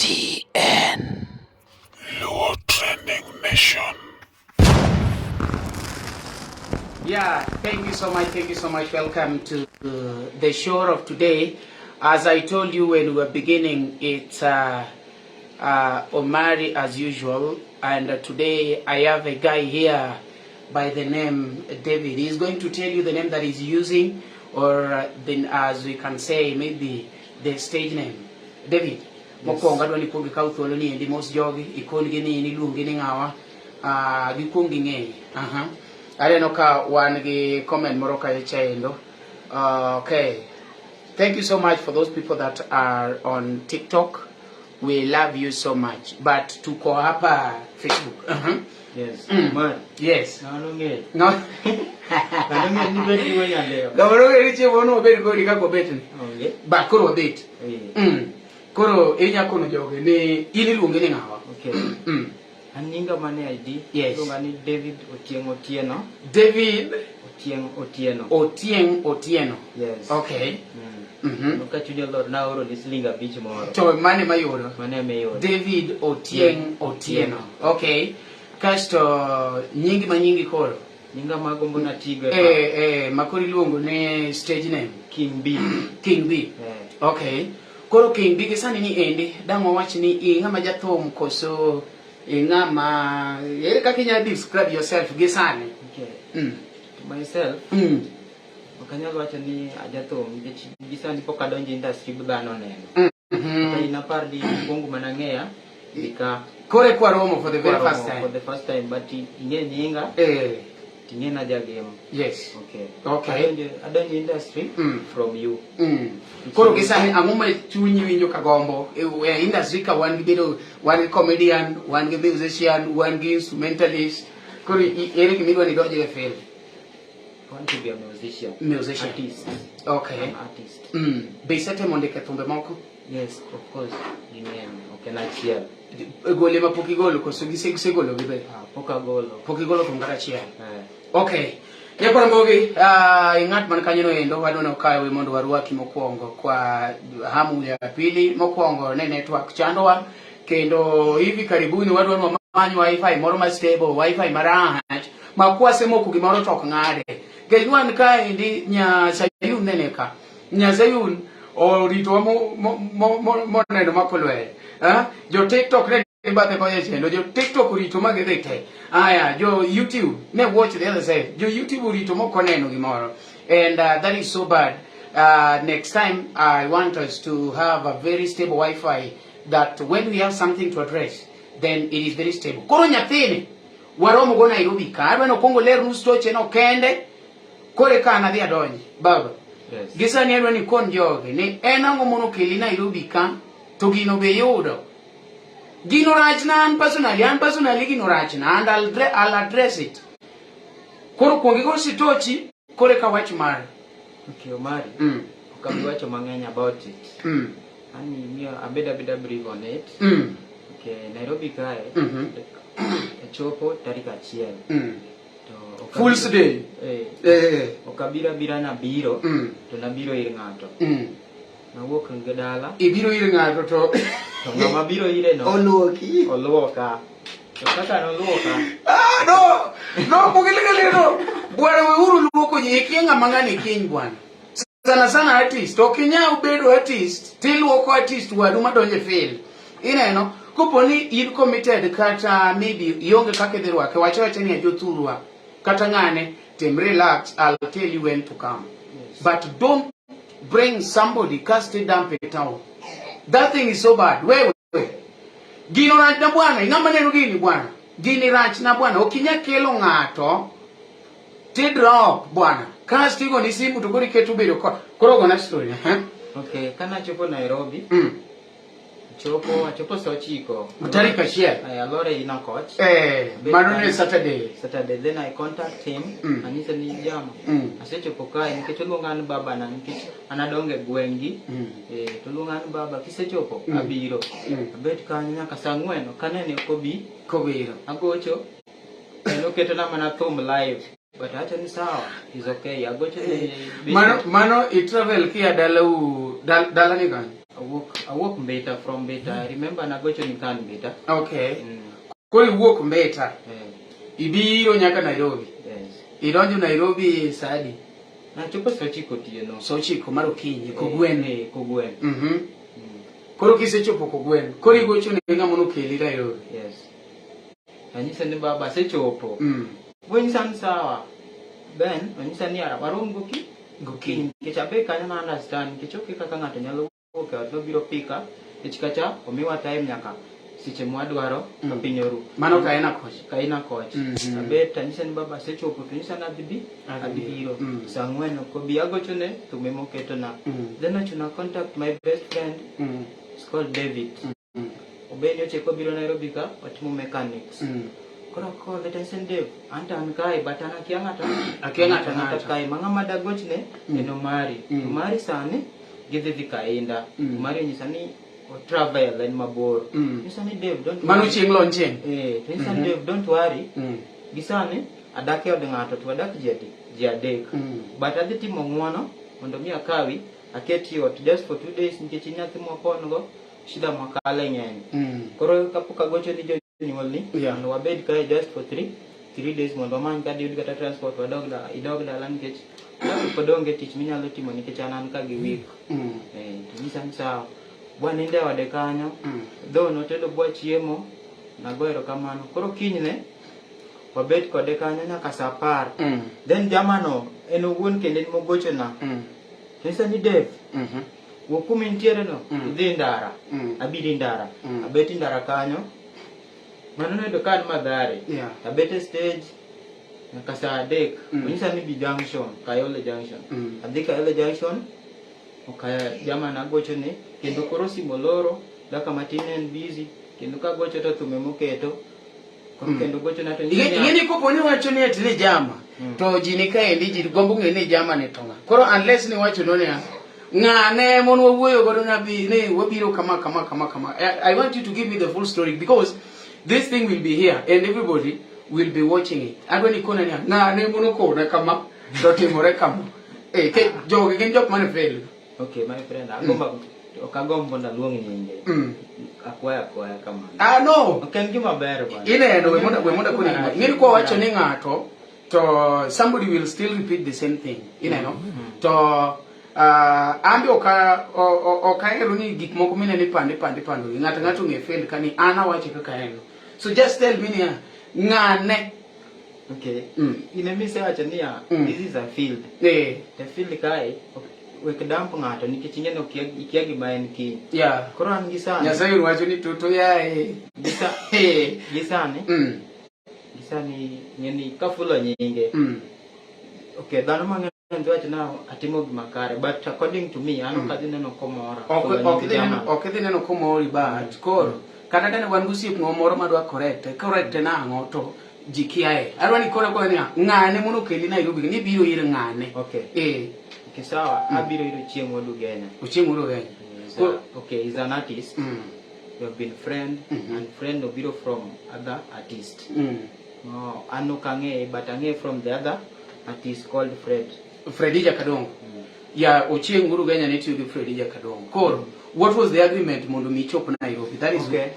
LTN. Luo Trending Nation. Yeah, thank you so much. Thank you so much. Welcome to the show of today. As I told you when we were beginning, it's Omary as usual. And today I have a guy here by the name David. He's going to tell you the name that he's using, or then, as we can say, maybe the stage name. David, mokwongo adwa ni kuong ikaw thuolo ni endi mos jogi, ikon gi ni in iluongi ni ng'awa, gikuong ging'eyi. Aha. Aneno ka wan gi comment moro kae chaendo. Okay. Thank you so much for those people that are on TikTok. We love you so much. But tuko hapa Facebook. Yes. Omari. Yes. Ng'ano ng'eyo. No. Ng'ano ng'eyo ni bed gi wanyandeo. Gabaro ng'eyo chiemo no obed kodi kaka obet ni. Onge. Ba koro wabet. Eh. Koro inya kono jogi ni in iluongi ni ng'awa. Okay. An nyinga mane ID. Yes. Iluonga ni David Otieng Otieno. David Otieng Otieno. Otieng Otieno. Yes. Okay. Ka chuny olor naoro ni siling 5 moro. To mane mayudo? Mane emiyudo. David Otieng Otieno. Okay. Kasto nyingi ma nyingi koro. Nyinga magombo natigo e Ma koro iluongo ni stage name. King B. King B. Okay. Koro King B gi sani ni endi dang' wawach ni i ng'ama jathum koso i ng'ama ere kaka inyalo describe yourself gi sani? Okay. To myself, ok anyal wacho ni ajathum nikech gi sani pok adonjo e industry bu dhano oneno. Kata in apar ni kuongo mana ng'eya dika Koro e kwaromo for the very first time. For the first time, but ing'e nyinga, ting'e na jagemo. Yes. Okay. Okay. Adonjo industry from you. Koro gi sani ang'o ma chunyi winjo ka gombo? E industry ka wan gi bedo, wan gi comedian, wan gi musician, wan gi instrumentalist. Koro ere gima idwa ni idonj e field? I want to be a musician. Musician. Artist. Okay. An artist. Be isetemo ndiko thumbe moko? Yes, of course. Ging'eny, ok en achiel. Gole ma pok igolo koso gisegolo gi be? Pok agolo. Pok igolo thum kata achiel. Eh. Okay. Nyakwar Ramogi, ng'at man kanyo no endo wadwa ni okawe mondo warwaki mokwongo kwa hamu ya pili. Mokwongo ne network chandowa kendo hivi karibuni wadwa ni wamany wifi moro ma stable, wifi marach ma kwasemoko gimoro to ok ng'ade. Nikech wan kaendi nya Sayun nene ka. Nya Sayun oritowa moneno makolwere. Jo TikTok ne bathe kocha chendo, jo TikTok orito ma gidhi te. Aya, jo YouTube ne watch the other side. Jo YouTube orito mok oneno gimoro. And that is so bad. Next time I want us to have a very stable Wi-Fi that when we have something to address, then it is very stable. Koro nyathini waromo go Nairobi ka. Adwa ni okwongo lernu stoche no kende. Kore ka an adhi adonji. Baba. Yes. Gi sani adwa ni kon jogi ni en ang'o mono keli Nairobi ka to gino be yudo. Gino rachna an personally, an personally gino rachna and I'll address it. Koro kuong igo sitochi kore ka wach mare. Okay, Omari. Ok abi wacho mang'eny about it. Ani miyo abed abeda brief on it. Okay, Nairobi kae. Achopo tarik 1. To ok Fool's abiro- Day. Ok abiro abira nabiro, to nabiro ir ng'ato. Nawuok gi dala. Ibiro ir ng'ato to To ng'ama biro ire no Oluoki. Oluoka. To kaka noluoka. No. No, mugiligili no. Bwana weuru luoko ji, ikia ng'ama ng'ani kiny bwana. Sana sana artist, ok inyal bedo artist, tiluoko artist wadu madonjo e field. Ineno, kopo ni in committed kata maybe ionge kaka idhi rwake, wach awacha ni ajothurwa. Kata ng'ane, tim relax, I'll tell you when to come. Yes. But don't bring somebody cast it dump it town. That thing is so bad. Wewe. Gino rach na bwana, ing'ama neno gini bwana. Gini rach na bwana, ok inyal kelo ng'ato ti drop bwana. Kasto igo ni simu to koro iketo bedo ko. Koro gona story, eh? Okay, kana chopo Nairobi. Achopo saa 9. Tarik 1. Alore ina coach. Mano ne Saturday. Saturday, then I contact him. Anyise ni jama. Asechopo kae nikech oluonga an baba na nikech an adongo e gweng' gi. To oluonga an baba kisechopo abiro. Abet kanyo nyaka saa 4 ok anene ok obi. Kobiro. Agocho. En oketona mana thum live. But awacho ni sawa, is okay. Agocho ni Mano i travel kia dalau, dala ni kanyo? Awuok Mbita, from Mbita. I remember nagocho ni kan Mbita. Okay. Koro iwuok Mbita. Ibiro nyaka Nairobi. Yes. Idonjo Nairobi saa adi? Nachopo saa 9 otieno. Saa 9 mar okinyi kogwen. Kogwen. Koro kisechopo kogwen, koro igocho ne ng'ama nokeli Nairobi. Yes. Anyise ni baba asechopo. Bonyisa ni sawa. Then onyisa ni ara warom gokinyi. Nikech abe kanyo na understand nikech ok kaka ng'ato nyalo wuok e ot nobiro pika nikech kacha omiwa time nyaka seche mwadwaro ka piny oru. Mano Kaina koch. Kaina koch. Abet anyise ni baba asechopo to onyisa ni adhi Adhi biro. Saa 4 ok obi agochone thume moketona. Then ochuna contact my best friend. It's called David. Obeni ocheko biro Nairobi ka watimo mechanics. Koro akole to anyise ni Dave, an to an kae but an akia ng'ato. Akia ng'ato ng'ato. Kae ma ng'ama dagochne en Omari. Omari sani gidhi dhi Kainda. Omari onyisa ni o travel en mabor. Nyisa ni Dave don't Mano worry. chieng' launching. To nyisa ni Dave don't worry. Gi sani adak e od ng'ato to wadak ji adi? Ji 3. But adhi timo ng'uono mondo mi akawi aketi ot just for 2 days nikech in nyathi mwapon go shida mwakale ng'eny. Koro kapok agocho ni jonyuolni mondo wabed kae just for 3 days mondo wamany kadi yud kata transport wadog dala, idog dala nikech pod onge tich minyalo timo nikech an ka gi week. To nyisa ni sawa. Bwa nindo e ode kanyo. Though notedo bwa chiemo, nago erokamano. Koro kinyne wabet kode kanyo nyaka saa 10. Then jamano en owuon kendo en mogochona. Nyisa ni Dave, wuok kuma intiere no, idhi ndara. Abiro ndara. Abet ndara kanyo. Mano noyudo ka an Mathare. Abet e stage nyaka saa 3. Onyisa ni bi junction, Kayole junction. Adhi Kayole junction, okaya jamana agochone kendo koro simu oloro, dakika matin en busy, kendo kagocho to thume moketo. Koro kendo gochona to nyisa ni Ing'e ni kopo ni wacho ni ati ni jama, to ji ni kaendi ji gombo ng'eyo ni jama ni to ng'a. Koro unless ni wacho no niya, ng'ane mon wawuoyo godo nabi ni wabiro kama kama kama kama. I want you to give me the full story because this thing will be here and everybody will be watching it. Adwa ni kona niya, ng'ane mon okona kama to timore kama. Ke jogi gin jok mane fail. Okay, my friend, agomba ok agomb mondo aluong nyinge. Akwaya akwaya kamano. No. Ok en gima ber bwana. Ineno, we mondo akoni gima. Ing'e ni kwa wacho ni ng'ato to somebody will still repeat the same thing. Ineno? To ambe ok ahero ni gik moko mineno ipando ipando ipando. Ng'ato ng'ato ong'e fail ka ni an awache kaka en. So just tell me niya, ng'ane. Okay. In emisewacho niya, this is a field. The field kae, wek damp ng'ato nikech ing'e ni ikia gima en kiny. Koro an gi sani. Nyasaye wacho ni toto yae. Gi sani. Gi sani ng'e ni kafulo nyinge. Okay, dhano mang'eny wacho na atimo gima kare, but according to me, an ok adhi neno komora. Ok idhi neno komori, but koro kata kane wan gosiepnwa moro madwa correct, correct nang'o to ji kiaye. Adwa ni koro akwayo niya, ng'ane mondo okeli Nairobi, ni biro ir ng'ane. Okay. Okay, sawa, abiro ir Ochieng' Wuod Ugenya. Ochieng' Wuod Ugenya. Okay, he's an artist. We have been friend, and friend obiro from other artist. No, an ok ang'eye, but ang'eye from the other artist called Fred. Freddy Jakadongo. Yeah, Ochieng' Wuod Ugenya ne tiyo gi Freddy Jakadongo. Koro, what was the agreement mondo mi chop Nairobi? That is Okay.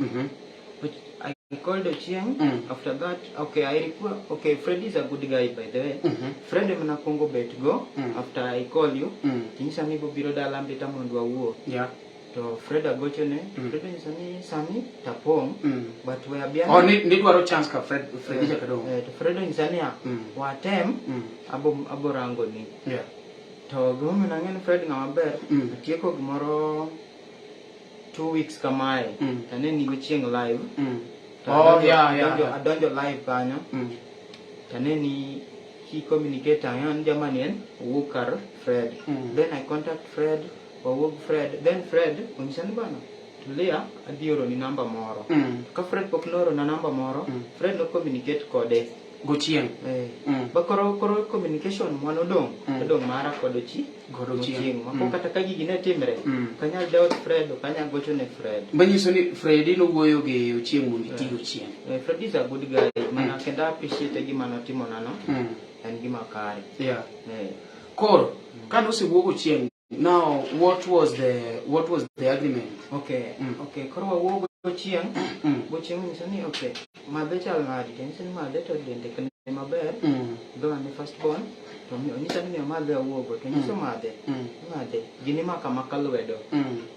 I called Ochieng. After that, okay, I request. Okay, Fred is a good guy, by the way. Fred emana kuongo bet go. After I call you, tinyisa ni biro dala Mbita mondo wawuo. To Fred agochone, Fred onyisa ni sani tapong', but we abiana. Oh, ni dwaro chance ka Fred Jakadongo. To Fred onyisa niya, watem, abo rango ni. To gimomiyo nang'e ni Fred ng'ama ber, atieko gimoro 2 weeks kamae, to aneni gi Ochieng' live. To Oh, yeah, yeah, yeah. adonjo live kanyo. To aneni ki communicate ang'eyo ni jamani en owuok kar Fred. Then I contact Fred, wawuog Fred. Then Fred onyisa ni bana, tulia, adhi oroni namba moro. Ka Fred pok noorona namba moro, Fred no communicate kode. Gochieng'. Ba koro communication mano odong', odong' mara kod Kod Ochieng'. Ochieng'. Mako kata ka gigi ne timre, ok anyal doubt Fred, ok anyal gocho ne Fred. Manyiso ni Freddy nowuoyo gi Ochieng' mondo iti Ochieng'. Fred is a good guy. Mana kendo appreciate gima notimo nano. En gima kare. Koro, kane osewuok Ochieng' Now, what was the agreement? Okay, okay, koro wawuo gochieng'. Gochieng' nyiso ni okay, madhe chal nadi? To nyise ni madhe to dende ok ni maber. Though an e first born, to onyisa ni miyo madhe awuogo, to nyiso madhe. Madhe, gini maka maka lwedo.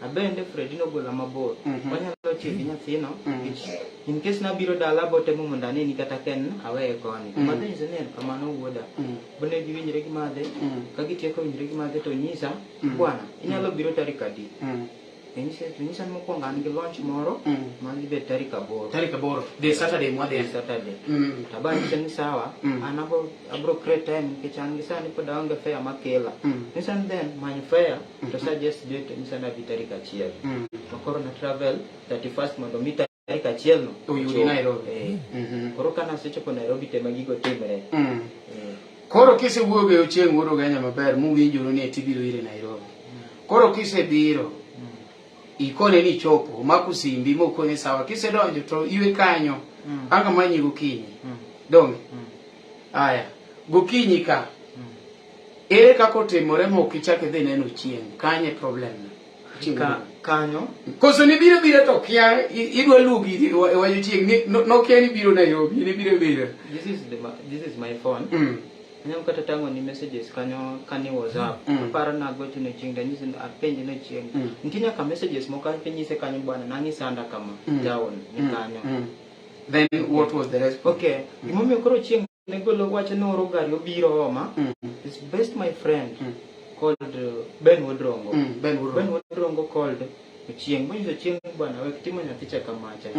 Abende Freddy nogola mabor. Wanyalo tiyo gi nyathino, nikech in case nabiro dala botemo mondo aneni kata ka en aweye koni. Madhe nyiso ni erokamano wuoda. Bone giwinjre gi madhe, ka gitieko winjre gi madhe to nyisa, bwana, inyalo biro tarik adi? Nyise to nyisa ni mokwongo an gi launch moro ma dhi bet tarik 8. Tarik 8, the Saturday mwadhi. Saturday. To aba nyise ni sawa, an abro create time nikech an gi sani pod aonge fare makela. Nyisa ni then many fare to suggest date to nyisa ni abi tarik 1. To koro na travel 31st mondo mi tarik 1 no oyudi ochop. Nairobi. Eh. Koro kana asechopo Nairobi tema gigo timre. Eh. Koro kisewuok e Ochieng' wuod Ugenya maber muwinjoru ni tibiro ire Nairobi. Koro kisebiro ikone ni ichopo, omako simbi mokone sawa. Kisedonjo to iwe kanyo. Anga manyi gokinyi. Donge? Aya, gokinyi ka. Ere kaka otimore mok ichak idhi neno Ochieng'? Kanye problem no? Ochieng' Kanyo Koso ni biro biro to kia idwa luwo gini e wach Ochieng' ni nokia ni biro Nairobi, ni biro biro. This is my phone. Anyalo kata tang'o ni messages kanyo kani WhatsApp. Aparo nagocho ne Ochieng' tanyise ni apenje ne Ochieng'. Nitie nyaka messages moko apenyise kanyo bwana nang'i sanda kama town ni kanyo. Then what was the response? Okay, gimomiyo koro Ochieng' ne golo wacho ni oro gari obiro oma. Is best my friend called Ben Wodrongo. Ben Wodrongo. Ben Wodrongo called Ochieng'. Monyiso Ochieng' bwana wek timo nyathi cha kamacha.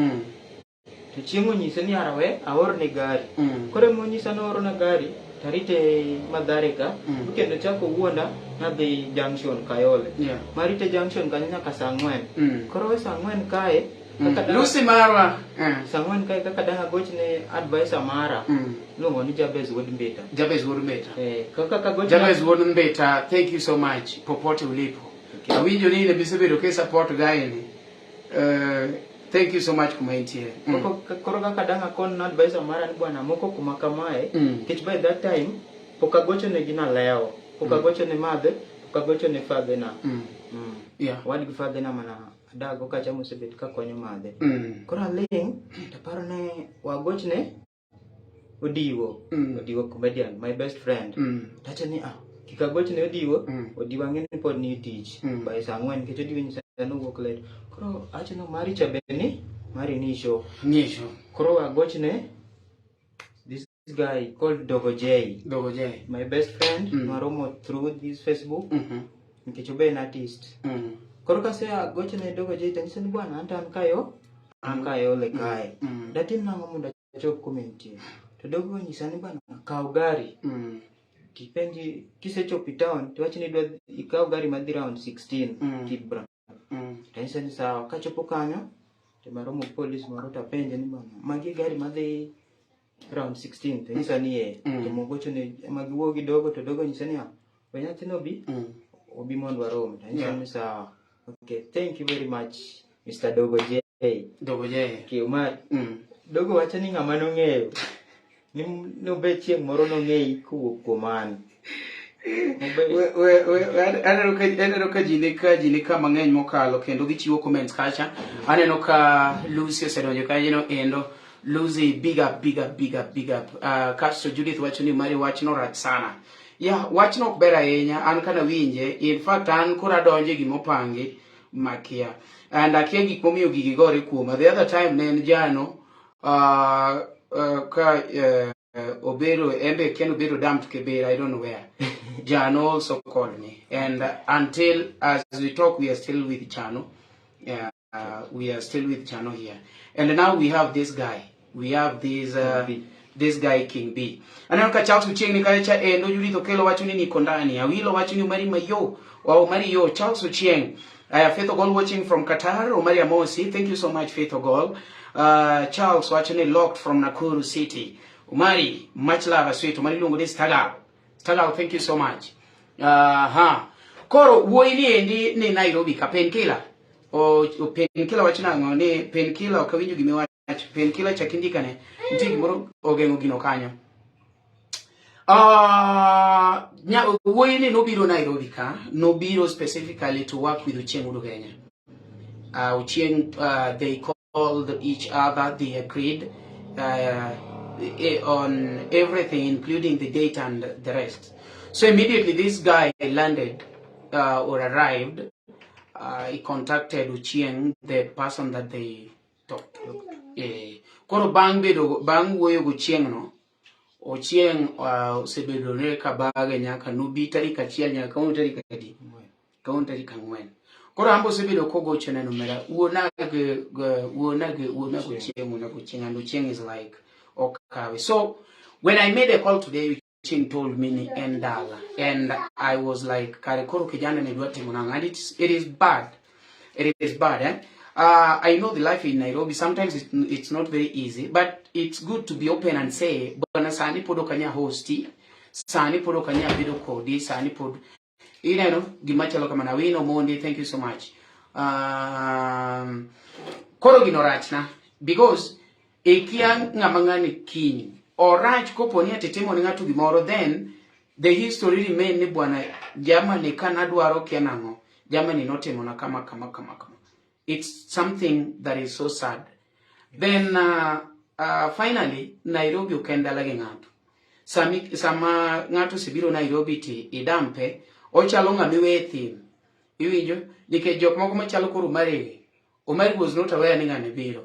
To Ochieng' onyise ni arawe aorne gari. Koro emonyisa ni oorna gari tarite Mathare ka. Kendo chako wuonda nadhi junction Kayole. Marite junction kanyo nyaka saa 4. Koro we saa 4 kae kaka Lucy marwa. Saa 4 kae kaka dang' agochne advisor mara. Iluongo ni Jabez Wuod Mbita. Jabez Wuod Mbita. Kaka kagochne Jabez Wuod Mbita, thank you so much popote ulipo. Okay. Awinjo ni in emisebedo ki support guy ni. Thank you so much kuma intie. Koro kaka dang' akon na advisor mara ni bwana moko kuma kamae, nikech by that time pok agochone gi nalewo, pok agochone madhe, pok agochone father na. Wadgi father na mana adago kacha mosebet ka konyo madhe. Koro aling' to aparo ni wagochne Odiwo, Odiwo comedian, my best friend. Tacho ni kik agochne Odiwo, Odiwo ang'e ni pod ni tich by saa 4 nikech Odiwo nyisa ni owuok late. Koro awacho ni Mari cha be ni Mari ni show. Ni show. Koro agochne this guy called Dogo J. Dogo J. My best friend, waromo through this Facebook. Nikech obe en artist. Koro kase agochne Dogo J to anyise ni bwana anto an kayo, an Kayole kae. Datim nang'o mondo achop kuma entie? To Dogo onyisa ni bwana kaw gari. Tipenji kisechopo e town to iwach ni idwa ikaw gari madhi round 16 Kibra. To anyise ni sawa, kachopo kanyo to maromo police moro to apenje ni bwana magi gari madhi round 16 to nyisa ni ee. To mogochone ema giwuo gi Dogo to Dogo onyise ni we nyathino obi, obi mondo warom. To anyise ni sawa. Okay, thank you very much Mr. Dogo J. Dogo J. Okay, Omar. Dogo wacho ni ng'ama nong'eyo ni nobet chieng' moro nong'eyi kowuok kuom an. Aneno ka ji ni ka mang'eny mokalo kendo gichiwo comments kacha. Aneno ka Lucy osedonjo kanyo endo. Lucy, big up, big up, big up, big up. Kasto Judith wacho ni Mari wachno rach sana. Ya, wachno ok ber ahinya. An kana winje, in fact an koro adonje gimopangi makia. And akia gik momiyo gigi gore kuoma. The other time ne en jano ka obedo embe kia nobedo dumped Kibera, I don't know where. Jano also called me, and until as we talk, we are still with Jano. We are still with Jano here, and now we have this guy. We have this this guy King B. Aneno ka Charles Ochieng ni kacha endo Judith Okelo wacho ni niko ndani. Awilo wacho ni Omari Mayo. Wa Omari yo Charles Ochieng. Faith Ogol watching from Qatar. Omari Amosi, thank you so much Faith Ogol. Charles wacho ni locked from Nakuru City. Omari, much love sweet. Omari luongo ni Stagal. Stagal, thank you so much. Koro wuoyi ni endi ni Nairobi ka Painkiller. O Painkiller wacho nang'o ni Painkiller ok awinjo gima iwacho. Painkiller chak indikane. Nitie gimoro ogeng'o gino kanyo. Wuoyi ni nobiro Nairobi ka, nobiro specifically to work with Ochieng Wuod Ugenya. Ochieng, they called each other, they agreed on everything, including the date and the rest. So immediately this guy landed or arrived, he contacted Ochieng, the person that they talked to. Koro bang' bedo bang' wuoyo go Ochieng no, Ochieng osebedo ne ka bage nyaka nobi tarik 1 nyaka kawuono tarik adi? Kawuono tarik 4. Koro ambo osebedo kogocho ne omera wuona gi wuona gi wuona go Ochieng, wuona go Ochieng, and Ochieng is like okawe. So when I made a call today, Ochieng told me ni en dala, and I was like, kare koro kijana ni dwa timo nang'o? And it is bad. It is bad, eh? I know the life in Nairobi, sometimes it's not very easy, but it's good to be open and say, bwana sani pod ok anya hosti, sani pod ok anya bedo kodi, sani pod, ineno, gima chalo kamano. Awino Mondi, thank you so much. Koro gino rachna, because ikia ng'ama ng'ani kiny. Orach kopo ni ati timo ne ng'ato gimoro, then the history remain ni bwana jamani kanadwaro kia nang'o, jamani notimona kama kama kama kama. It's something that is so sad. Then finally Nairobi ok en dala gi ng'ato. Sama ng'ato osebiro Nairobi ti idampe, ochalo ng'ama iwe e thim. Iwinjo? Nikech jok moko machalo koro Omari, Omari was not aware ni ng'ani biro.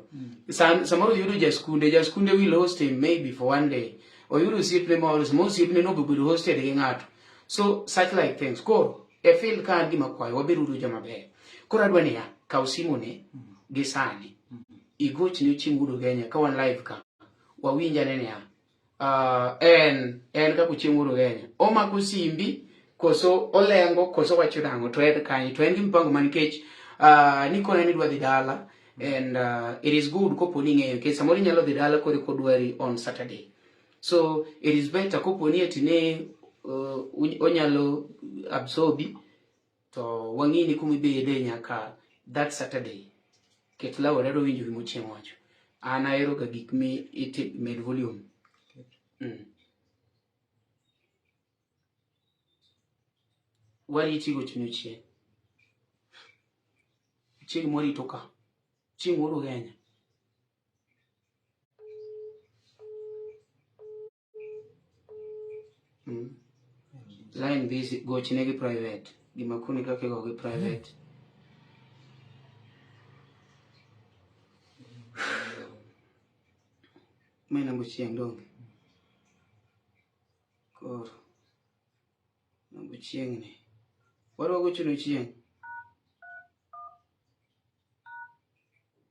Samoro oyudo jaskunde, jaskunde will host him maybe for one day. Oyudo osiepne moro, samoro osiepne no obedo hosted gi ng'ato. So such like things. Koro e field ka an gima kwayo, wabed uru joma beyo. Koro adwa niya, kaw simu ni gi sani. Igochni Ochieng Wuod Ugenya ka wan live ka. Wawinj ane niya, en kaka Ochieng Wuod Ugenya. Omako simbi, koso olengo, koso wacho nang'o, to en kanye, to en gi mpango ma nikech nikone ni dwa dhi dala, and it is good kopo ni ing'eyo, nikech samoro inyalo dhi dala koro kodwari on Saturday. So it is better kopo ni ati ne onyalo absorbi, to wang'i ni kuma ibede nyaka that Saturday. Ket law adwaro winjo gima Ochieng wacho. An ahero ga gik mi iti med volume. Wariti gochoni Ochieng. Ochieng mwarito ka. Ochieng Wuod Ugenya. Line busy, gochne gi private. Gima koni kaka igo gi private. Mae namba Ochieng donge? Koro namba Ochieng ni. Wadwa gocho ne Ochieng.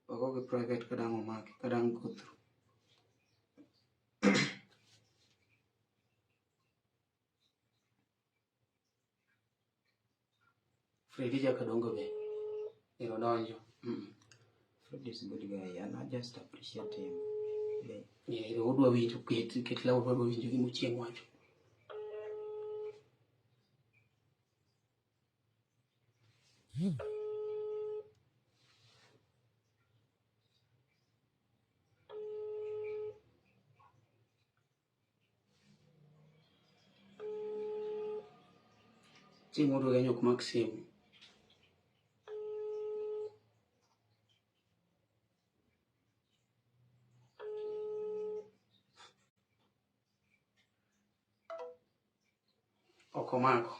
Wago gi private kadang' omaki, kadang' go through. Freddy Jakadongo be. Ero donjo. Freddy is a good guy and I just appreciate him. Yeah. Yeah, odwa winjo, ket law odwa winjo gima Ochieng wacho. Chieng' moro Ugenya ok mak simu. Ok omako.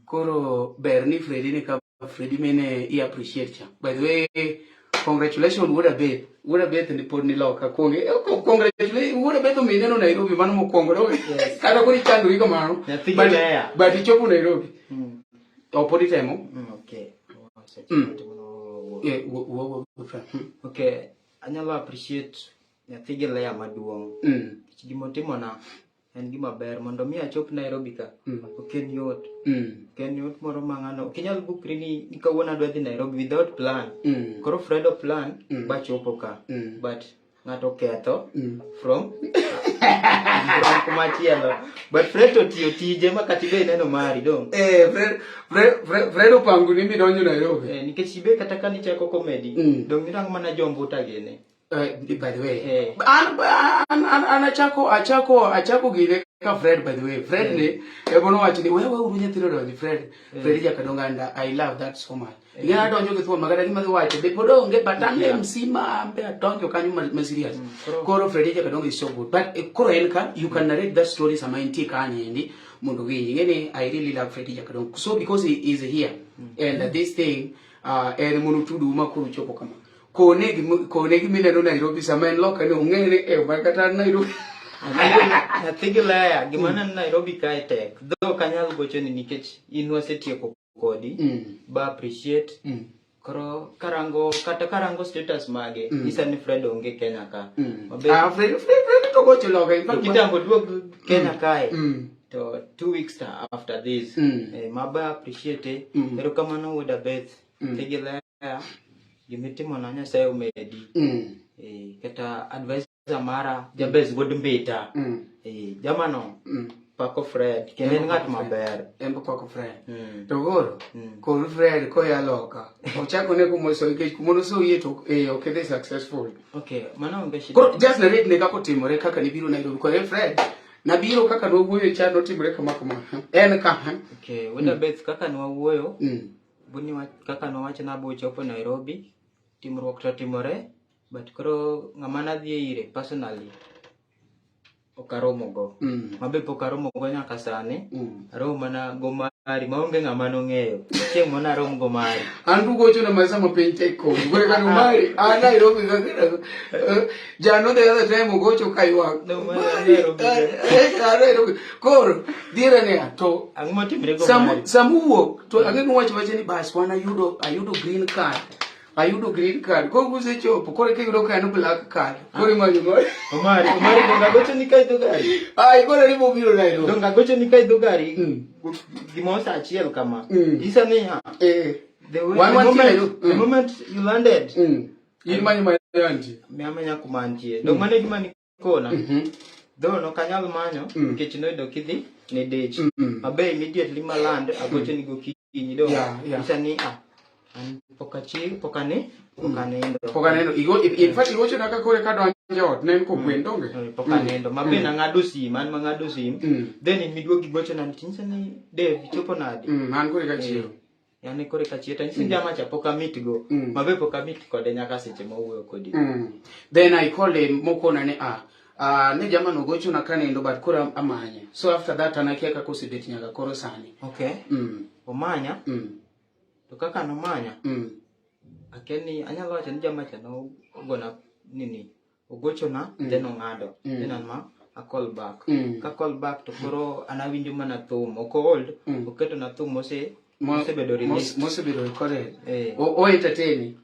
Koro ber ni Freddy ni ka Freddy mene i appreciate cha. By the way, congratulations Wuod Abeth. Wuod Abeth ni pod ni loka. Congratulations Wuod Abeth omineno Nairobi mano mokwongo. Yes. Kata koro ichandori kamano. Nyathi But Leya. but ichopo Nairobi. To pod itemo. Okay. Eh, wuo. Okay, anyalo appreciate nyathi gi Leya maduong'. Nikech gimotimona en gima ber mondo mi achop Nairobi ka. Ok en yot. Ok en yot moro ma ng'ano. Ok inyal bukri ni kawuono adwa dhi Nairobi without plan. Koro Fredo plan bachopo ka. But ng'ato ketho from kumachielo. But Fred to tiyo tije ma kata ibe ineno mari dong. Eh, Fred opango ni midonjo Nairobi. Eh, nikech ibe kata ka nichako comedy, dong nirango mana jombuta gini. By the way, Eh. an achako gine. Ka Fred, by the way, Fred ni ebo nowacho ni wewe uru nyathino donji Fred. Fred Jakadongo and I love that so much. Ing'e adonjo gi thuon makata gima dhi wacho be pod onge but an MC ma ambe adonjo kanyo ma serious. Koro Fred Jakadongo is so good. But koro en ka you can narrate that story sama entie kanyo endi mondo winji. Ing'e ni I really love Fred Jakadongo. So because he is here and this thing en mono tudu ma koro chopo kama. Kone kone gimineno Nairobi sama en loka ni ong'e ni e ma kata Nairobi. Nyathi gi leya gima neno Nairobi kae tek. Though ok anyal gochoni nikech in wasetieko kodi ba appreciate. Koro karango kata karango status mage nyisa ni Fred onge Kenya ka. Mabe Ah, Fred, Fred, Fred to gocho loka. In to fact, kitambo duog Kenya kae to 2 weeks after this maba appreciate. Erokamano wuod Abeth. Nyathi gi leya gimitimona Nyasaye omedi. Kata advisor mara Jabez wuod Mbita. Jamano pako Fred kendo en ng'at maber. En be pako Fred. To koro, kor Fred koya loka. Ochako ne kumoso nikech kumonosoyie to ok idhi successful. Okay, mano onge shida. Koro just narrate ne kaka otimore kaka nibiro Nairobi. Koro Fred, nabiro kaka nwawuoyo cha notimore kama kama. En ka. Okay, wuod Abeth kaka nwawuoyo, buni kaka nwawacho nabo chopo Nairobi, timruok to timore, but koro ng'ama nadhi ire personally ok aromogo. Mabe pok aromogo nyaka sani. Aromo mana go mari maonge ng'ama nong'eyo. Chieng' moro narom go mari. An bugocho na masa ma piny tek kodi. Koro kaka mari, an Nairobi kaka jano the other time ogocho ka ywak. No, mari, Nairobi. An Nairobi. Koro, dhiera niya, to Ang'o motimre go mari? Sama uwuok, to ang'e nuwacho wacho ni bas wan ayudo green card. Ayudo green card. Koro kusechopo, koro eka iyudo ka en black card. Koro imanyo mari. Omari, Omari donge agocho ni ka idho gari. Ai, koro ni bobiro Nairobi. Donge agocho ni ka idho gari. Gimoro saa achiel kama. Nyisa niya. The way, Wan the wantie moment, Nairobi. the moment you landed, In manyo ma antie. me amanya kuma antie. Dong mano e gima nikona. Though nok anyal manyo nikech noyudo kidhi ne dich. Mabe immediately ma land agocho ni gokinyi dong. Nyisa ni ah an pok achiew, pok ani, pok anindo. Pok aneno. Igo, in fact, igocho na ka kore ka donjo ot, ne en kogwen donge? Pok anindo. Mabe nang'ado sim, an mang'ado sim. Then in miduogo igochona ni tinyisa ni Dave ichopo nade? An kore ka chiew. Yani kore ka chiew to anyisi ni jama cha pok amit go. Mabe pok amit kode nyaka seche ma owuoyo kodi. Then I called him mokona ni ne jama no gochona kanindo but koro amanye. So after that an akia kaka osebet nyaka koro sani. Okay. Omanya. To kaka nomanya. Akia ni anyalo wacho ni jama cha nogona nini ogochona then ong'ado. Then an ma a call back. Ka call back to koro an awinjo mana thum. Ok old, oketo na thum mosebedo released. Mosebedo recorded. O entertain.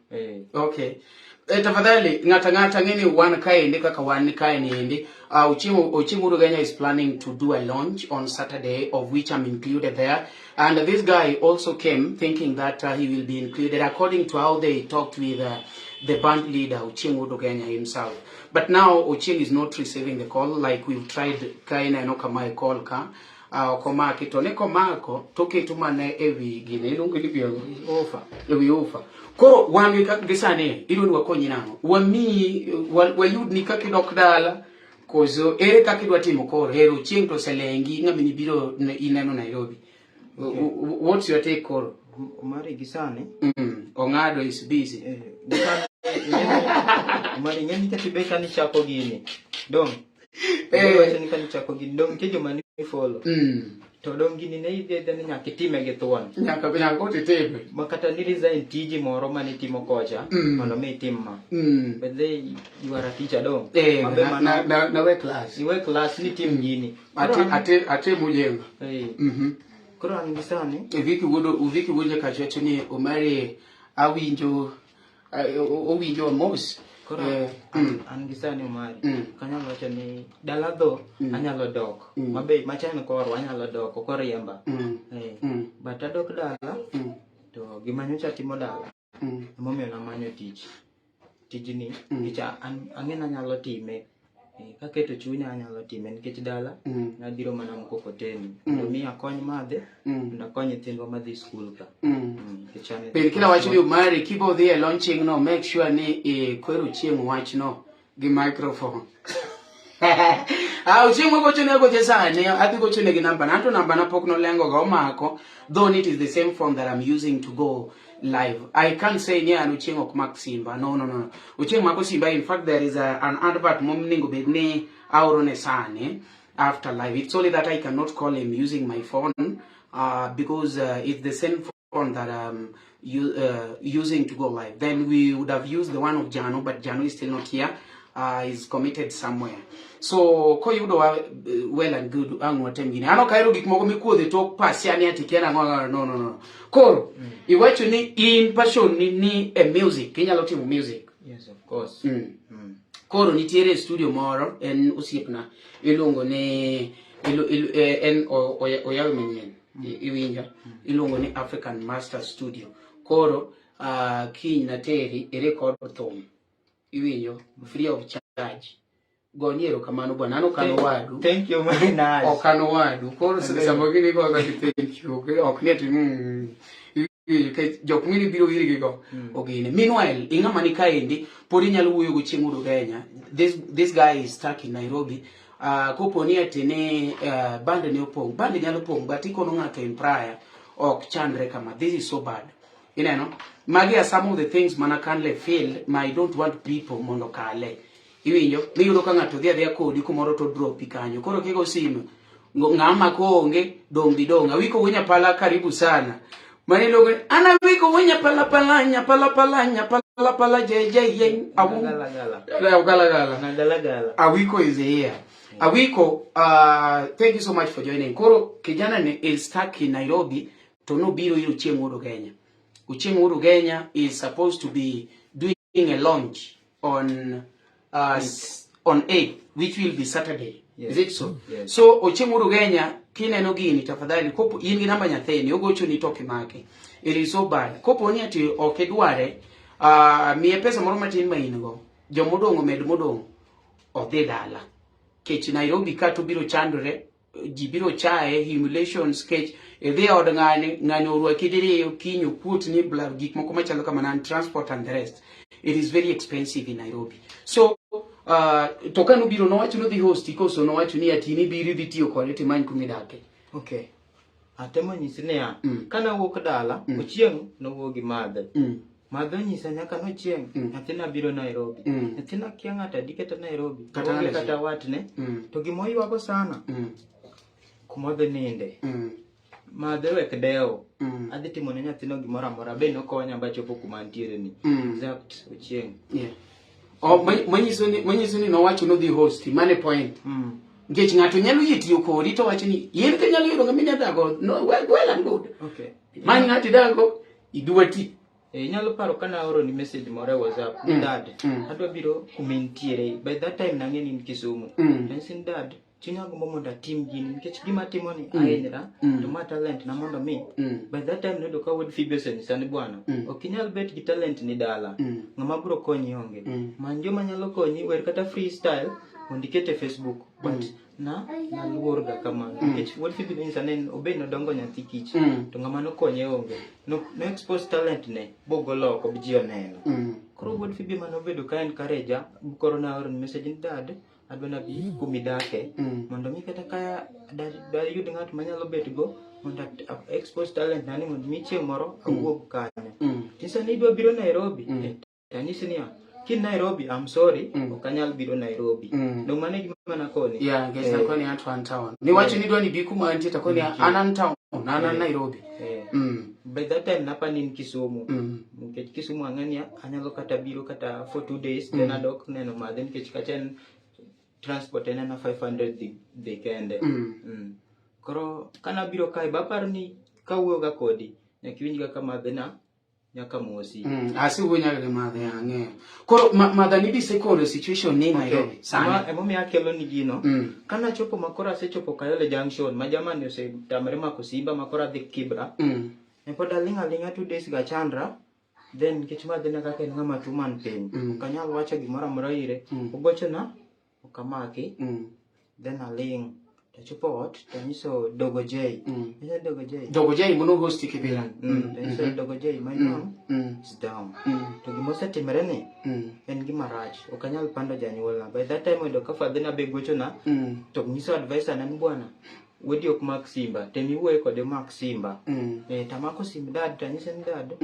Okay. Tafadhali ng'ata ng'ata ng'eni wan kaendi kaka wan kae niendi. Ochieng' Urugenya is planning to do a launch on Saturday, of which I'm included there. And this guy also came thinking that he will be included according to how they talked with the band leader, Ochieng' Urugenya himself. But now Ochieng is not receiving the call, like we've tried kaina no kama call ka. Okomaki to ne komako to keto mana e wi gine iluongo ni wi ofa. E wi ofa. Koro wan gi sani idwa ni wakonyi nang'o? Wamiyi wayudni kaka idok dala koso ere kaka idwa timo koro? Ero Ochieng' to oselengi ng'ama nibiro ineno Nairobi. What's your take koro? Omari gi sani. Ong'ado is busy. Gi sani, Omari ing'e ni kata ibet ka nichako gini. Dong. Wacho ni ka nichako gini dong nitie joma ni follow. To dong gini ne idhi adhiya ni nyaka itime gi thuon. Nyaka koro itime. Ma kata ni resign tiji moro mane itimo kocha mondo mi itim ma. But then you are a teacher dong. Mabe mana Na we class. Iwe class ni tim gini. Ate mujengo. Koro an gi sani. Viki wuodo, Viki wuodo kacha wacho ni Omari awinjo, owinjo mos. Koro an gi sani Omari. Kanyalo wacho ni dala dho anyalo dok. Mabe machan koro anyalo dok ok oriemba. But adok dala to gima nyocha timo dala. Emomiyo namanyo tich. Tijni nikech ang'e ni anyalo time. Kaketo chunya anyalo time nikech dala nabiro mana mkokoteni. Mondo mi akony madhe, mondo akony nyithindwa madhi skul ka. Nikech an Pile kila wacho ni Omari kibo dhi e launching no make sure ni kwero chieng' wachno gi microphone. Ah, Ochieng' wagochone agoche sani, adhi gochone gi namba na, anto namba na pok nolengo ga omako, though it is the same phone that I'm using to go live. I can't say ni an Ochieng' ok mak simba. No, no, no. Ochieng' mako simba. In fact, there is an advert monego bed ni aorone sani after live. It's only that I cannot call him using my phone because it's the same phone that I'm using to go live. Then we would have used the one of Jano, but Jano is still not here. Is committed somewhere. So koyudo wa well and good ang watem gini. Ano kairo gik moko mikuodhe tok pasia ni ati kiana ang'o no no no. Koro iwacho ni in passion ni e music, inyalo timo music. Yes, of course. Koro nitiere studio moro en osiepna iluongo ni en oyawe manyien iwinja iluongo ni African Master Studio. Koro kiny nateri irecord thum iwinjo free of charge. Goni erokamano bwana, an ok an owadu. Thank you very nice. Ok an owadu. Koro sama gini go ga thank you. Ok ni ati nikech jok mini biro irgi go ogine. Meanwhile, ing'ama ni kaendi pod inyalo wuoyo go chieng' Uhuru Kenya. This guy is stuck in Nairobi. Kopo ni ati ni band ne opong', band nyalo pong' but ikono ng'ato in prayer ok chandre kama. This is so bad. Ineno? Magi are some of the things mana kanle feel ma I don't want people mondo kale. Iwinjo? Miyudo ka ng'ato dhi adhiya kodi kumoro to dropi kanyo. Koro kigo simu ng'ama koonge dong' di dong'. Awiko wuo Nyapala karibu sana. Mane iluongo ni an awiko wuo Nyapala pala Nyapala pala Nyapala pala je je ye awu. Gala gala. Gala gala. Na gala gala. Awiko is here. Awiko, thank you so much for joining. Koro kijana ni is stuck in Nairobi to nobiro ir Ochieng' Wuod Ugenya. Ochieng' Wuod Ugenya is supposed to be doing a launch on 8th, which will be Saturday. Yes. Is it so? Yes. So Ochieng' Wuod Ugenya kineno gini tafadhali kopo in gi namba nyathini ogochoni to ok imake. It is so bad. Kopo ni ati ok idware, miye pesa moro matin ma in go. Jomodong' omed modong' odhi dala. Kech Nairobi ka to biro chandore, ji biro chaye, humiliations kech idhi e od ng'ani, ng'ani orwaki diriyo, kiny okuotni, bla gik moko machalo kamano and transport and the rest. It is very expensive in Nairobi. So to ka nobiro nowacho nodhi hosti koso nowacho ni ati nibiro idhi tiyo kode timany kumidake. Okay. Atemo nyisi niya, kanawuok dala, Ochieng' nowuok gi madhe. Madhe onyisa nyaka nochieng', nyathina biro Nairobi. Nyathina kia ng'ato adi kata Nairobi. Kata Onge ng'ato kata watne. To gima oywago sana, kuma odhi ninde. Madhe wek dewo. Adhi timo ne nyathino gimoro amora, be nokonya bachopo kuma antiere ni. Exact, Ochieng'. Yeah. Oh, manyiso ni nowacho nodhi hosti, mane point. Nikech ng'ato nyalo yie tiyo kodi to wacho ni in ka inyalo yudo ng'ama inyalo dago, no, well and good. Okay. Many ng'ato idago, idwa ti. Inyalo paro ka naoro ni message moro e WhatsApp, ni dad, adwa biro kuma intiere. By that time nang'e ni in Kisumu. Anyisi ni dad, chunya gombo mondo atim gini nikech gima atimo ni ahinyra, to ma talent na mondo mi. By that time noyudo ka wuod Phoebe osenyisa ni bwana, ok inyal bet gi talent ni dala. Ng'ama biro konyi onge. Many joma nyalo konyi, wer kata freestyle mondo iket e Facebook. But na naluor ga kamano nikech wuod Phoebe nonyisa ni obed nodongo nyathi kich to ng'ama nokonye onge. No expose talent ne bogolo oko bi ji oneno. Koro wuod Phoebe manobedo ka encourage koro naoro ni message ni dad, adwa nabi kumidake mondo mi kata ka dayud ng'at manyalo bet go mondo expose talent na ni mondo mi chieng' moro awuog kanyo. Nyisa ni idwa biro Nairobi. Tanyisi niya, kin Nairobi, I'm sorry, ok anyal biro Nairobi. Dong' mano e gima nakoni. Yeah, nikech nakoni an to an town. Niwacho ni idwa ni bi kuma antie to akoni an an town, an an Nairobi. By that time napa ni in Kisumu. Nikech Kisumu ang'e ni anyalo kata biro kata for 2 days, then adok neno madhe nikech kacha en transport en ana 500 dhi kende. Koro kanabiro kae, baparo ni kawuoyo ga kodi, nyaka iwinj ga ka madhe na nyaka mosi. Asewuoyo nyaka gi madhe, ang'eyo. Koro madha ni bisekoro situation ni Nairobi sani. Emomiyo akelo ni gino. Kanachopo makoro asechopo Kayole Junction, ma jamani osetamre mako simba makoro adhi Kibra. Ne pod aling' aling'a 2 days ga chandra. Then nikech madhe na kaka en ng'ama tuo man piny. Ok anyal wacho gimoro amora ire. Ogochona, ok amaki. Then aling'. Tachopo ot tanyiso Dogo J. Anyiso Dogo J. Dogo J mono hosti Kibera. Tanyiso Dogo J, my mom is down. To gima osetimore ni en gima rach. Ok anyal pando janyuolna. By that time oyudo ka father na be gochona to nyiso advisor na ni bwana wedi ok mak simba. Tem iwuoye kode mak simba. Tamako sim dad tanyise ni dad.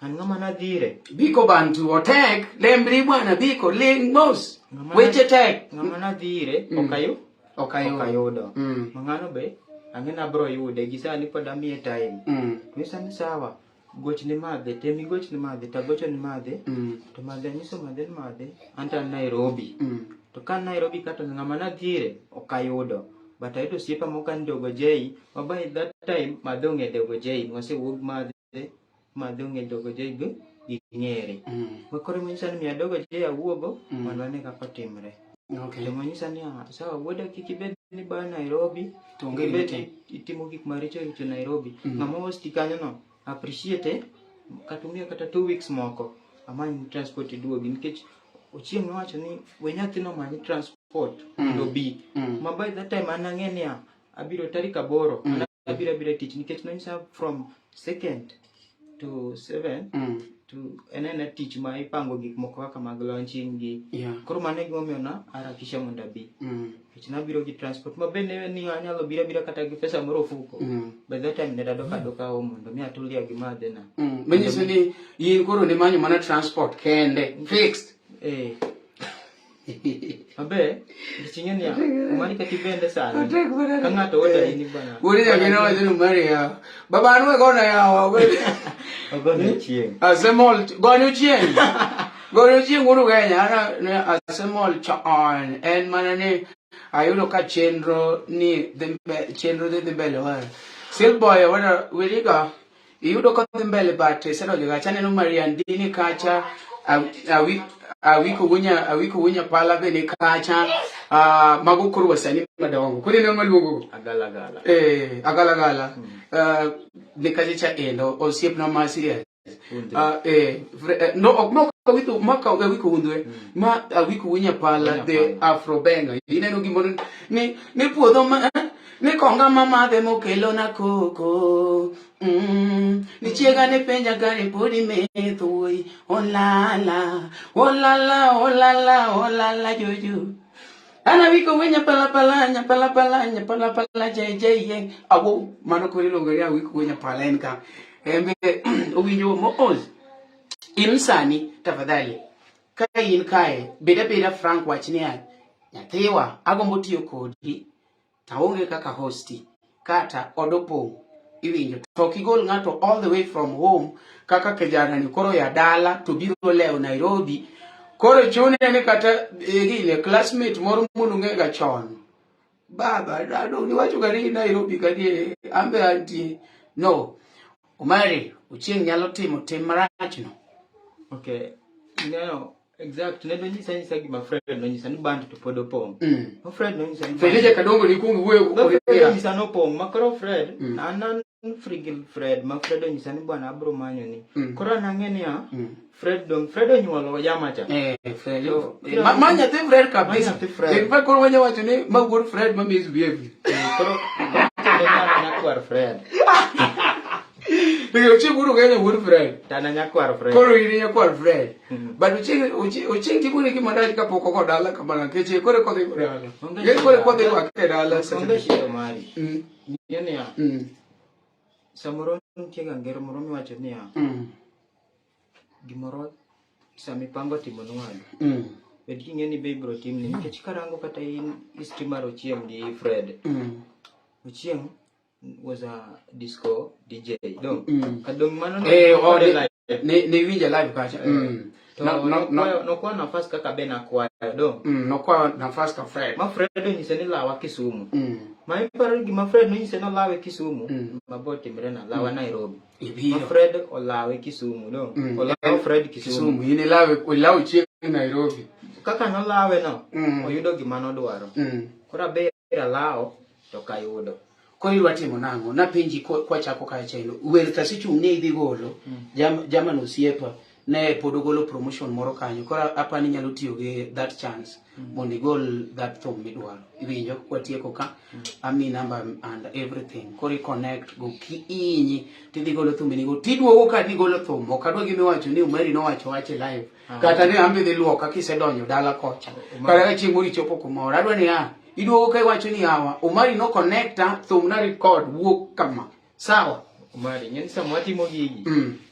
An ng'ama nadhire. Biko bantu otek lembri bwana biko ling mos. Weche tek. Ng'ama nadhire okayo. Okayudo. Mang'ano be ang'e ni abro yude gi sani pod amiye time. Nyisa ni sawa. Gochne madhe, tem igochne madhe, tagocho ni madhe. To madhe anyiso madhe ni madhe, anto an Nairobi. To ka an Nairobi ka to ng'ama nadhire ok ayudo. But ayudo osiepa moko an Dogo J, ma by that time madhe ong'e Dogo J, wasewuog madhe, madhe ong'e Dogo J gi ging'ere. Ma koro monyisa ni miya Dogo J awuogo mondo ane kaka otimre. To monyisa ni ah, sawa wuoda kik ibed ni ba Nairobi, To onge kik ibed gima ni itimo gik maricho richo Nairobi. Ng'ama hosti kanyo no appreciate kata umiya kata 2 weeks moko amany transport iduogi nikech Ochieng' nowacho ni we nyathino omany transport mondo obi. Ma by that time an ang'e niya abiro tarik 8 an abiro abira e tich nikech nonyisa from 2nd to 7 to en ena tich ma ipango gik moko kaka mag launching gi. Koro mano e gimomiyo na harakisha mondo abi. Nikech nabiro gi transport ma bende ni anyalo biro abira kata gi pesa moro ofuko. By that time ne dadok adoka home mondo mi atulia gi madhena. Manyiso ni in koro nimanyo mana transport kende fixed. Mabe, nikech ing'e niya, mani kata ibende sani. Ka ng'ato order in bana. Wuod nyathina wacho ni Mari yawa. Baba an we gona yawa. Ogone chieng'. Asemol gonyo chieng'. Gonyo chieng' wuod Ugenya. An asemol chon. En mana ni ayudo ka chenro ni dhi chenro dhi mbele wa. Silboy wana wiriga iyudo ka dhi mbele but isedonjo kacha aneno Marian Dini kacha Awiko Wunya Awiko Wunya Pala be ni kacha mago koro wasanii madongo koro ineno maluongo Agala gala. Agala gala. Ni kacha cha endo osiepna ma serious. No ok ma awiko ma ka awiko undwe ma awiko Wunya Pala the Afro Benga ineno gimoro ni ni puodho ma ni konga ma madhe mokelo na koko ni chiega ne penja ka ni podi metho wuoyi olala olala olala olala jojo ana wiko wunya pala pala nya pala pala nya pala pala je je ye awo mano koro iluongo ni awiko wunya pala en ka embe owinjo moos in sani tafadhali ka in kae bed abeda frank wach niya nyathiwa agombo tiyo kodi taonge kaka hosti kata od opong' iwinjo to ok igol ng'ato all the way from home kaka kijana ni koro ya dala to biro lewo Nairobi koro chune ni kata gine classmate moro monung'ega chon baba dado niwacho ga ni Nairobi kadie ambe antie no Omari Ochieng' nyalo timo tim marach no. Okay. Ineno exact ne donyisa nyisa gima Fred nonyisa ni band to pod opong'. Ma Fred nonyisa ni Fred Kadongo ni kuong wuoyo Ma Fred onyisa ni opong' ma koro Fred an an frigil Fred ma Fred onyisa ni bwana abro manyo ni. Koro an ang'e niya Fred dong Fred onyuolo yama cha. Fred. Ma nyathi Fred kabisa. Ma nyathi Fred. In fact koro wanya wacho ni ma wuod Fred ma misbehave. Koro koro nyakwar Fred. Nikech Ochieng' wuod Ugenya wuod Fred. Tana nyakwar Fred. Koro in nyakwar Fred. But Ochieng' Ochieng' timo ne gima rach kapok ogo dala kamano nikech koro kodhi go dala. Onge Koro kodhi rwake e dala seche. Onge shida mari. Ing'e niya, samoro nitie ga ngero moro miwacho niya, gimoro sama ipango timo ne wadu, bed king'e ni be ibiro timni nikech karango kata in history mar Ochieng' gi Fred. Ochieng' was a disco DJ. Dong. Kadong mano no. Oh, ne ne winja live kacha. To no no nokwayo nafas kaka be nakwayo dong. Nokwayo nafas ka Fred. Ma Fred onyise ni lawa Kisumu. Ma iparo gima Fred nonyise ni olawe Kisumu. Ma bo timre na lawa Nairobi. Ibiro. Ma Fred olawe Kisumu dong. Olawe Fred Kisumu. Kisumu. In ilawe ilawe chieng' Nairobi. Kaka nolawe no, oyudo gima nodwaro. Koro abe alawo to kayudo. Koro idwa timo nang'o? Napenji kwachako kacha endo. Wer tasichung' ni idhi golo. Jamano osiepa. Ne pod ogolo promotion moro kanyo. Koro apa ni inyalo tiyo gi that chance mondo igol that thum midwaro. Iwinjo kwatieko ka ami number and everything. Koro i connect go kiinyi tidhi golo thumbe nigo tiduogo ka dhi golo thum. Ok adwa gima iwacho ni Omari nowacho wach e live. Kata ni ambe dhi luoka kisedonjo dala kocha. Kata ka chieng' moro ichopo kumoro. Adwa ni a iduogo ka iwacho ni yawa Omari no connecta thum na record wuok kama. Sawa. Omari, ing'e ni sama watimo gigi,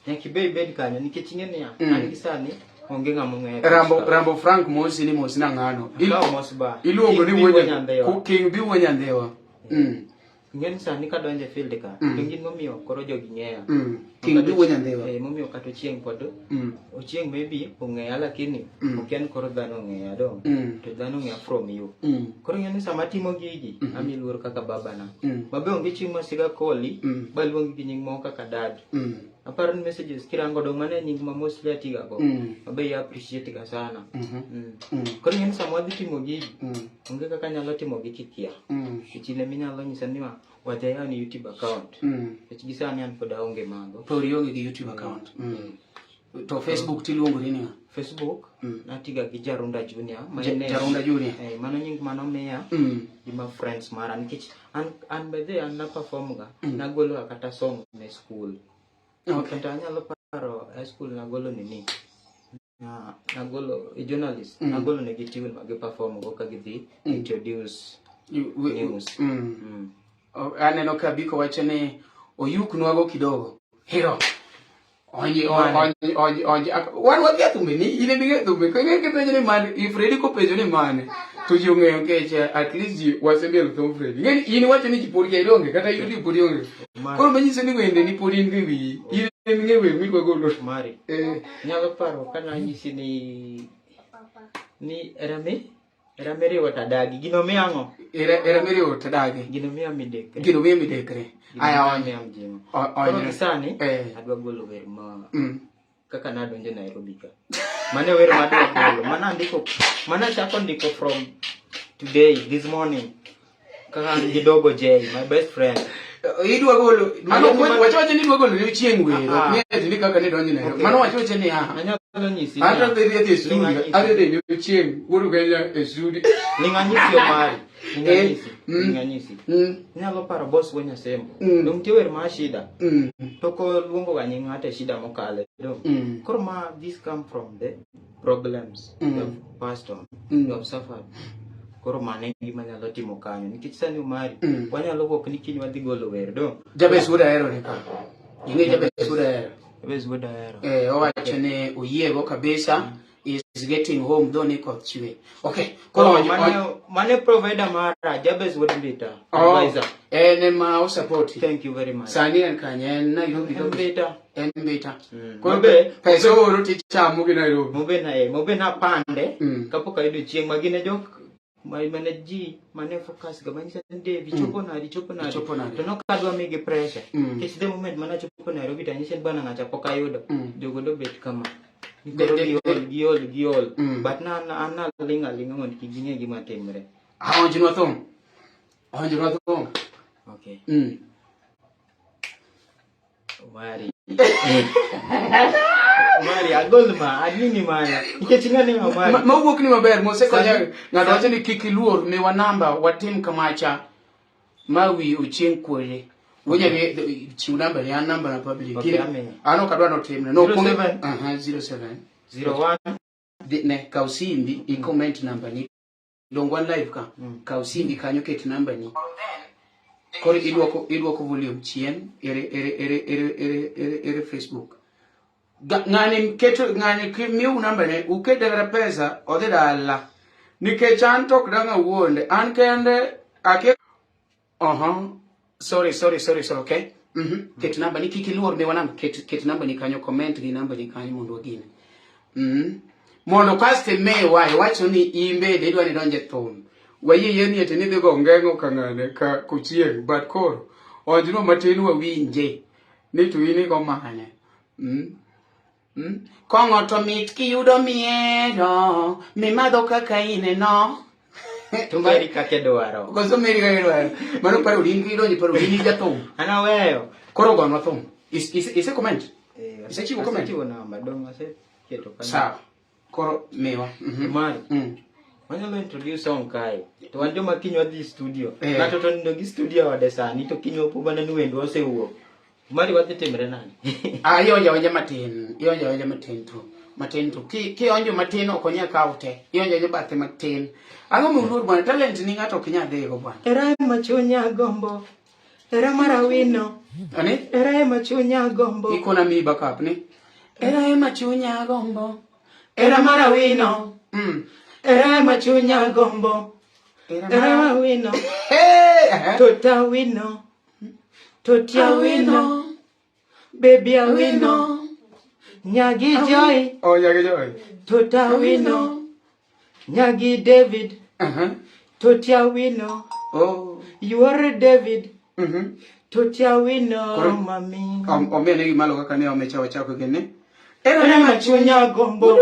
nyaka ibe ibed kanyo nikech ing'e niya, an gi sani onge ng'ama ong'eyo. Rambo Rambo Frank mosi ni mosi na ng'ano. Akawo mos ba. Iluongo ni King B wuo wuo Nyandhewa. King B wuo Nyandhewa. Ing'e ni sani kadonjo e field ka, to gin momiyo koro jogi ng'eya. King B wuo Nyandhewa. Eh, momiyo kata Ochieng' pod Ochieng' maybe ong'eya lakini ok en koro dhano ong'eya dong. To dhano ong'eya from you. Koro ing'e ni sama atimo gigi, ami luor kaka babana. Mabe onge chieng' ma siga koli, baluongi gi nying moro kaka dad. Aparo ni messages kirango dong mano e nying ma mostly atiga go. Mabe i appreciate ga sana. Koro ing'e ni sama wadhi timo gigi, onge kaka anyalo timo gi kikia. Nikech in ema inyalo nyisa ni wadhi ayaw ni YouTube account. Nikech gi sani an pod aonge mago. Pod ionge gi YouTube account. To Facebook tiluongori ni ng'a? Facebook natiga gi Jarunda Junior. Ma Jarunda Junior. Eh, mano nying manomiya gi ma friends mara nikech an by the way, an na perform ga nagolo ga kata song ne school. Kata anyalo paro high school nagolo nini. Nagolo e journalist nagolo negi tune ma gi perform go ka gidhi introduce news. Aneno ka Biko wacho ni oyuknwago kidogo. Hero. Onji onji onji onji wan wadhi thumbe ni in ema ing'e thumbe ko ing'e kipenjo ni mane if Freddy kopenjo ni mane to ji ong'eyo nikech at least ji wasemielo thum Freddy. Ing'e ni in iwacho ni ji pod kia ionge kata YouTube pod ionge. Koro manyiso ni wende ni pod in go e wiyi. In ema ing'e wer midwa golo. Mari. Eh. Nyalo paro ka nanyisi ni erami erami riwo tadagi gino miyo ang'o? Era miriwo tadagi. Gino miyo midekre. Gino miyo midekre. Gino Aya miyo onye. miyo mjingo. Onye. Koro gi sani adwa golo wer ma kaka nadonjo Nairobi ka. Mano e wer madwa golo. Mano andiko, mano achako ndiko from today, this morning. Kaka an gi Dogo J, my best friend. Idwa golo mano wacho wacho ni idwa golo ni chieng' wer ok ni ni kaka nidonjo Nairobi. Mano wacho wacho ni ah. Anyalo nyisi. Ata dhi dhi e studio. Adhi dhi ni chieng' wuod Ugenya e studio. Ling' anyisi Omari. Ling' anyisi. Ling' anyisi. Inyalo paro boss wuo Nyasembo. Dong' nitie wer ma shida. To koluongo ga nying ng'ato e shida mokale. Dong'. Koro ma this come from the problems you have passed on. You have suffered. Koro mano e gima nyalo timo kanyo. Nikech sani Omari, wanyalo wuok ni kiny wadhi golo wer. Dong'. Jabes wuod Ahero ni ka. Ing'e Jabes wuod Ahero. Jabes wuod Ahero. Eh, owacho ni oyiego kabisa. Is getting home though ni koth chwe. Okay. Koro Oh, mane provider mara Jabez wuod Mbita. Oh, Advisor. en ema osupporti. Thank you very much. Sani en kanye? En Nairobi. En Mbita. En Mbita. Koro pesa oro tichamo gi Nairobi. Mobe na pande kapok ayudo chieng' ma gin e jok mane ji mane focus ga manyiso ni Devi chopo nadi chopo nadi. Chopo nadi. To nok adwa migi pressure. Nikech the moment mana chopo Nairobi to anyise ni bana ng'acha pok ayudo. Jogo dobet kama. Ni koro giol giol giol. But na an naling' aling'a mondo kik ging'e gima timre. Aonjnwa thum. Aonjnwa thum. Okay. Omari. Omari, agol ma, anini mana. Nikech ing'e ni Omari. Mawuok ni maber, mosekonya ng'ato wacho ni kik iluor, miwa namba, watim kamacha. Ma wi ochieng' kwere. Wuonya ni chiw namba ni, an namba na public. Okay, amiyo. An ok adwa notimne. No, 07. Aha, 07. 01. Dhi, ne, kaw simbi, i comment namba ni. Dong wan live ka. Kaw simbi kanyo ket namba ni. Koro idwoko volume chien ere ere ere ere ere ere ere Facebook. Ng'ani keto ng'ani miu namba ne uket kata pesa odhi dala. Nikech an to ok dang' awuonde, an kende akia. Sorry, sorry, sorry, sorry, okay? Ket namba ni kik iluor miwa namba, ket namba ni kanyo, comment gi namba ni kanyo mondo wagine. Mondo kasto imiwa, iwacho ni in bende idwa ni donje thum. Wayie yie ni eti ni dhi go ngeng'o ka ng'ane ka kochieng', but koro onjno matin wawinje ni to in igo mane. Kong'o to mit kiyudo miero, mimadho kaka ineno. To meri kaka idwaro. Koso meri kaka idwaro. Mano parodi, in kidonjo parodi, in jathum. An aweyo. Koro gonwa thum. Ise comment? Eh, Isechiwo comment? Asechiwo namba dong aseketo kanyo. Sawa. Koro miwa. Mari. Wanyalo introduce song kae. To wan joma kiny wadhi studio. Eh. Ng'ato to nindo gi studio ode sani to kiny wapo mana ni wendwa osewuok. Mari wadhi timre nade? Ah, ionjo aonja matin. Ionjo aonja matin to. Matin to. Ki kionjo matin ok onyal kawo te. Ionjo aonja bathe matin. Ang'o miluor bwana? Talent ni ng'ato ok nyal dhigo bwana. Era ema chunya gombo. Era mar awino. Ani? Era ema chunya gombo. Ikona mi backup ni. Era ema chunya gombo. Era mar awino. Era ema chunya gombo. Era Era mar awino. Hey! eh. Tota awino. Toti awino. Baby awino. Nyagi Joy. Oh, Nyagi Joy. Tota awino. Nyagi David. Toti awino. Oh. You are David. Toti awino Koro- mami. Omiyo gi malo kaka ne omecha wachako gini. Era ema chunya gombo.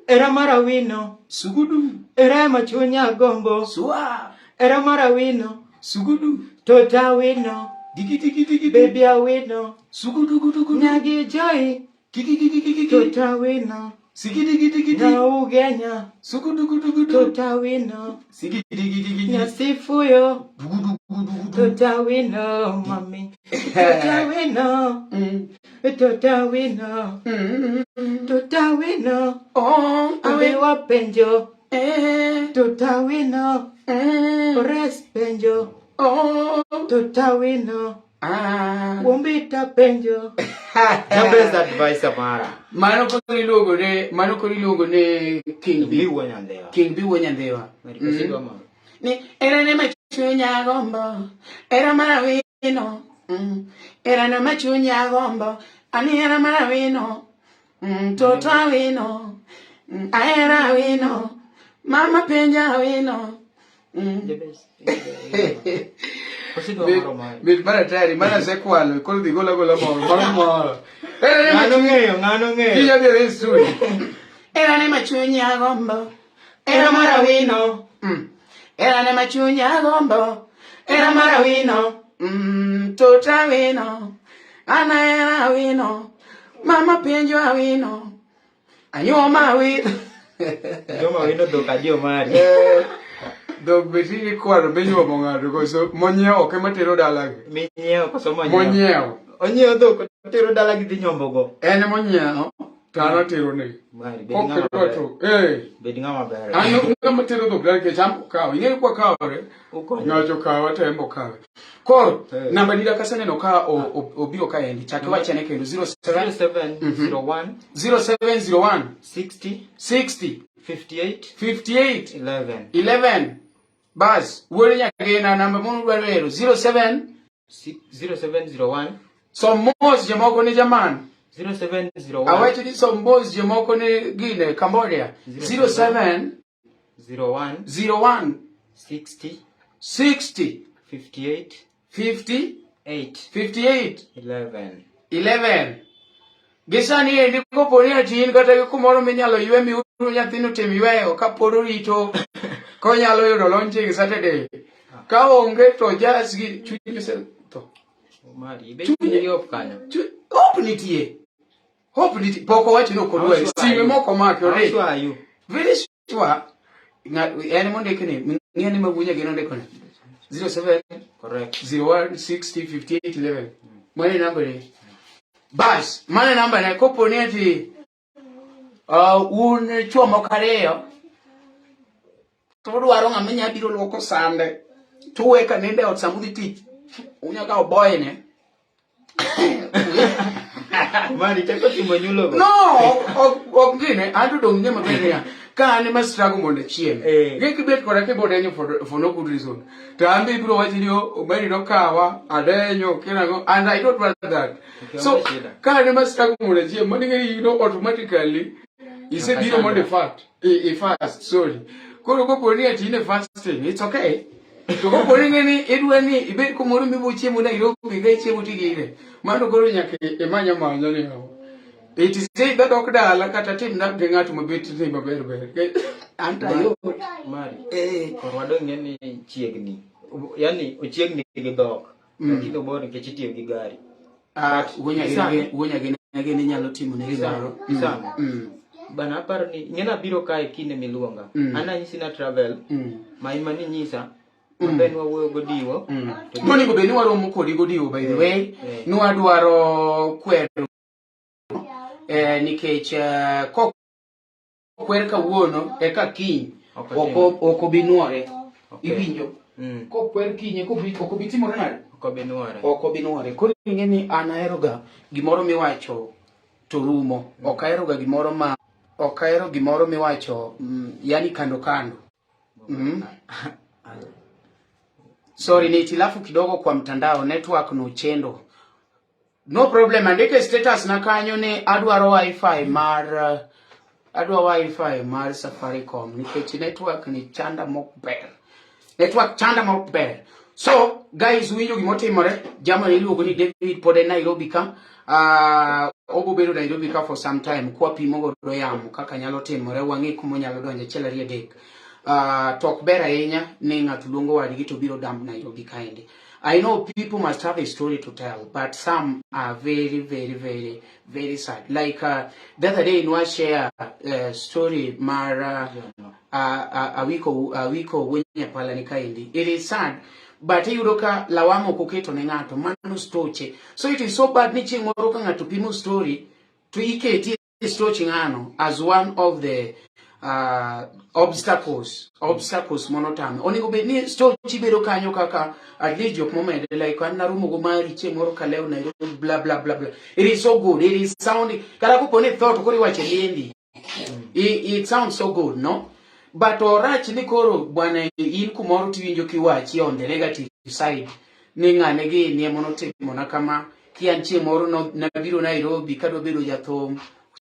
Era mar awino. Sugudu. Era ema chunya gombo. Sua. Era mar awino. Sugudu. Tota awino. Digi digi digi. Baby awino. Sugudu gudu gudu. Nyagi Joy. Kiki kiki kiki. Tota awino. Sigi digi digi digi. Naugenya. Sugudu gudu gudu. Tota awino. Sigi digi digi digi. Nyasifuyo. Dugu dugu dugu. Tota awino mami. Tota awino. Tota awino. Tota awino. Oh, Awewa penjo. Eh. Tota awino. Ores penjo. Oh. Tota awino. Ah. Wombita penjo. The best advice mara. Mano koro iluongo ne mano koro iluongo ne King B. Bi Nyandhewa. King B wuo Nyandhewa. Mari kosidwa moro. Ni era ne machunya gombo. Era marawino. Era ne machunya gombo. Ani era marawino. Toto awino. Ahera awino. Mama penja awino. The best. Kosidwa moro mari. Mit mar atari, mana asekwalo, koro dhi gola gola moro, moro moro. Era ne Ng'ano ng'eyo, ng'ano ng'eyo. Kija dhi e studio. Era ne machunya gombo. Era marawino. Era ne machunya gombo. Era marawino. Tota awino. Ana era awino. Mama penjo awino. Anyuoma awino. Joma wino dhok adio mari. Dhok be tinde ikwano minyuomo ng'ato koso monyiewo ok ema tero dalagi. Minyiewo koso monyiewo. Monyiewo. Onyiewo dhok otero dala gi dhi nyombo go. En monyiewo to an aterone. Mari bed ng'ama Kokidwa ber. to eh. Bed ng'ama ber. An ng'ama tero dhok dala nikech an okawo. Ing'eyo kwa kawore. Ukonyo. Ng'ato okawa to en be okawe. Koro Eh. namba ni kaseneno ka obiro kaendi chak iwachane kendo 07 0701 0701 60 60 58 58 11 11 bas wuod nyagina namba mudwaro ero 07 0701 som mos jomoko ni Jaman 0701 awacho ni som mos jomoko ni gine Cambodia 07 01 01 60 60 58 50 8 58 11 11 gi sani endi kopo ni ati in kata gi kumoro minyalo ywe miuru nyathino tim yweyo kapod orito konyalo yudo launching Saturday ka onge to jas gi chunyi osetho Mari be in hope kanyo. Hope nitie hope nitie pok owacho ni ok odwari How sure are sime you? mok omaki How orich sure are you? very sure en mondiki ni ng'e ni mawuonya gi nondiko ni 07 Correct. 01 60 58 11 mano e namba ne bas mano e namba ne kopo ni ati un chuo moko ariyo to udwaro ng'ama nya biro luoko sande to uwe ka nindo e ot sama udhi tich unya kawo boyne Mari chako timo nyulo go. No, ok gine, an to dong' ng'e maber niya, ka an ema struggle mondo achiem. Eh. Ng'e kibet koda kibo denyo for no good reason. To an be ibiro wacho ni "Oh, Omari nokawa, adenyo, kinang'o, and I don't want that. Ok, So, onge shida. ka an ema struggle mondo achiem, mano ing'e you know automatically, isebiro mondo ifat, i fast, sorry. Koro kopo ni ati in e fasting, it's okay. To kopo ni ing'e ni idwa ni ibed kumoro mibo chiemo Nairobi ka ichiemo tigine, mano koro nyaka imany amanya ni yawa. It is either dok dala kata tim na gi ng'at mabet ni maber ber. An to ayot. Mari. Eh. Koro wadong' ng'e ni chiegni. Yaani ochiegni gi dhok. Lakini obor nikech itiyo gi gari. Ah, But wuonya sani- gi wuonya gi gini nyalo timo ne gimoro. Sana. Bana aparo ni ing'e nabiro kae kinde miluonga. An anyisi na travel. Ma ima ninyisa. Maber nwawuoyo godiwo. Monego bed ni waromo kodi godiwo by the way. Nwadwaro kwero nikech kok kwer kawuono eka kiny ok obi nuore. Iwinjo? Kokwer kiny eka ok obi timore nade? Ok obi nuore. Ok obi nuore. Koro ing'e ni an aheroga gimoro miwacho to rumo. Ok aheroga gimoro ma ok ahero gimoro miwacho yani kando kando. Sorry, ni hitilafu kidogo kwa mtandao, network no chendo. No problem, andike status na kanyo ni adwaro wifi mar adwa wifi mar Safaricom nikech network ni chanda mok ber. Network chanda mok ber. So guys, winjo gimotimore, jama iluongo ni David pod en Nairobi ka. Obo bedo Nairobi ka for some time kwa pimo godo yamo kaka nyalo timore, wang'e kuma onyalo donjo achiel ariyo adek. To ok ber ahinya ni ng'ato luongo wadgi to biro dump Nairobi kaendi. I know people must have a story to tell, but some are very, very, very, very sad. Like the other day, nwa share story mar Awiko Wuonyapala ni kaendi. It is sad, but iyudo ka lawama ok oketo ne ng'ato, mano stoche. So it is so bad ni chieng' moro ka ng'ato pimo story, to iketi stoch ng'ano as one of the obstacles monotame. Onego bed ni stochi bedo kanyo kaka at least jok momede, like an naromo go mari chieng' moro kalewo Nairobi, blah, blah, blah, blah. It is so good, it is sounding, kata kopo ni tho to koro iwacho liendi. It sounds so good, no? But orach ni koro bwana in kumoro tiwinjo kiwachi on the negative side ni ng'ane gi ni emonotimona kama, ki an chieng' moro nabiro Nairobi kadwa bedo jathum,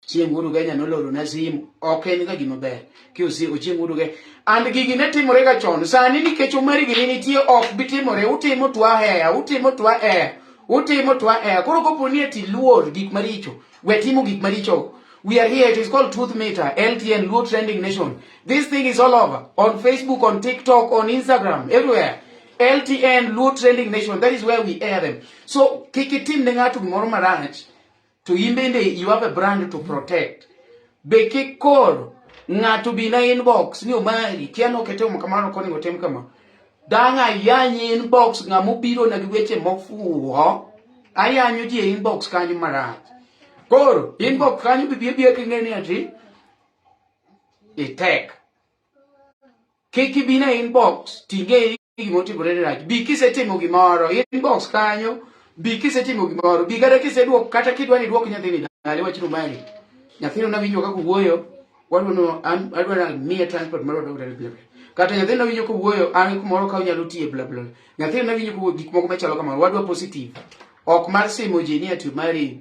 chieng' Uhuru Kenya noloro na simu, ok en ga gima ber ki ochieng' Uhuru Kenya. And gigi ne timore ga chon, sani nikech Omari gini nitie ok bi timore, utimo to aheya, utimo to aheya, utimo to aheya. Koro kopo ni ati luor gik maricho, we timo gik maricho. We are here, it is called Truth Meter, LTN, Luo Trending Nation. This thing is all over, on Facebook, on TikTok, on Instagram, everywhere. LTN, Luo Trending Nation, that is where we air them. So, kik itim ne ng'ato gimoro marach, to in bende you have a brand to protect. Be kik koro ng'ato bi na inbox ni Omari, kia no ketimo kamano konego tim kama. Dang' ayany inbox ng'ama obiro na gi weche mofuwo, ayanyo ji e inbox kanyo marach. Koro inbox kanyo bi bia king'e ni ati itek. Kik ibi na inbox ting'e gimotimore ni rach. Bi kisetimo gimoro, inbox kanyo, bi kisetimo gimoro, bi kata kiseduok, kata kidwa ni iduok nyathini dala, iwach ni Omari, nyathino nawinjo kaka owuoyo, wadwa an adwa ni miye transport mar bla bla bla. Kata nyathino nawinjo kowuoyo, an kumoro ka onyalo tiye bla bla. Nyathino nawinjo kowuoyo gik moko machalo kamano, wadwa positive. Ok mar simo ji ni ati Omari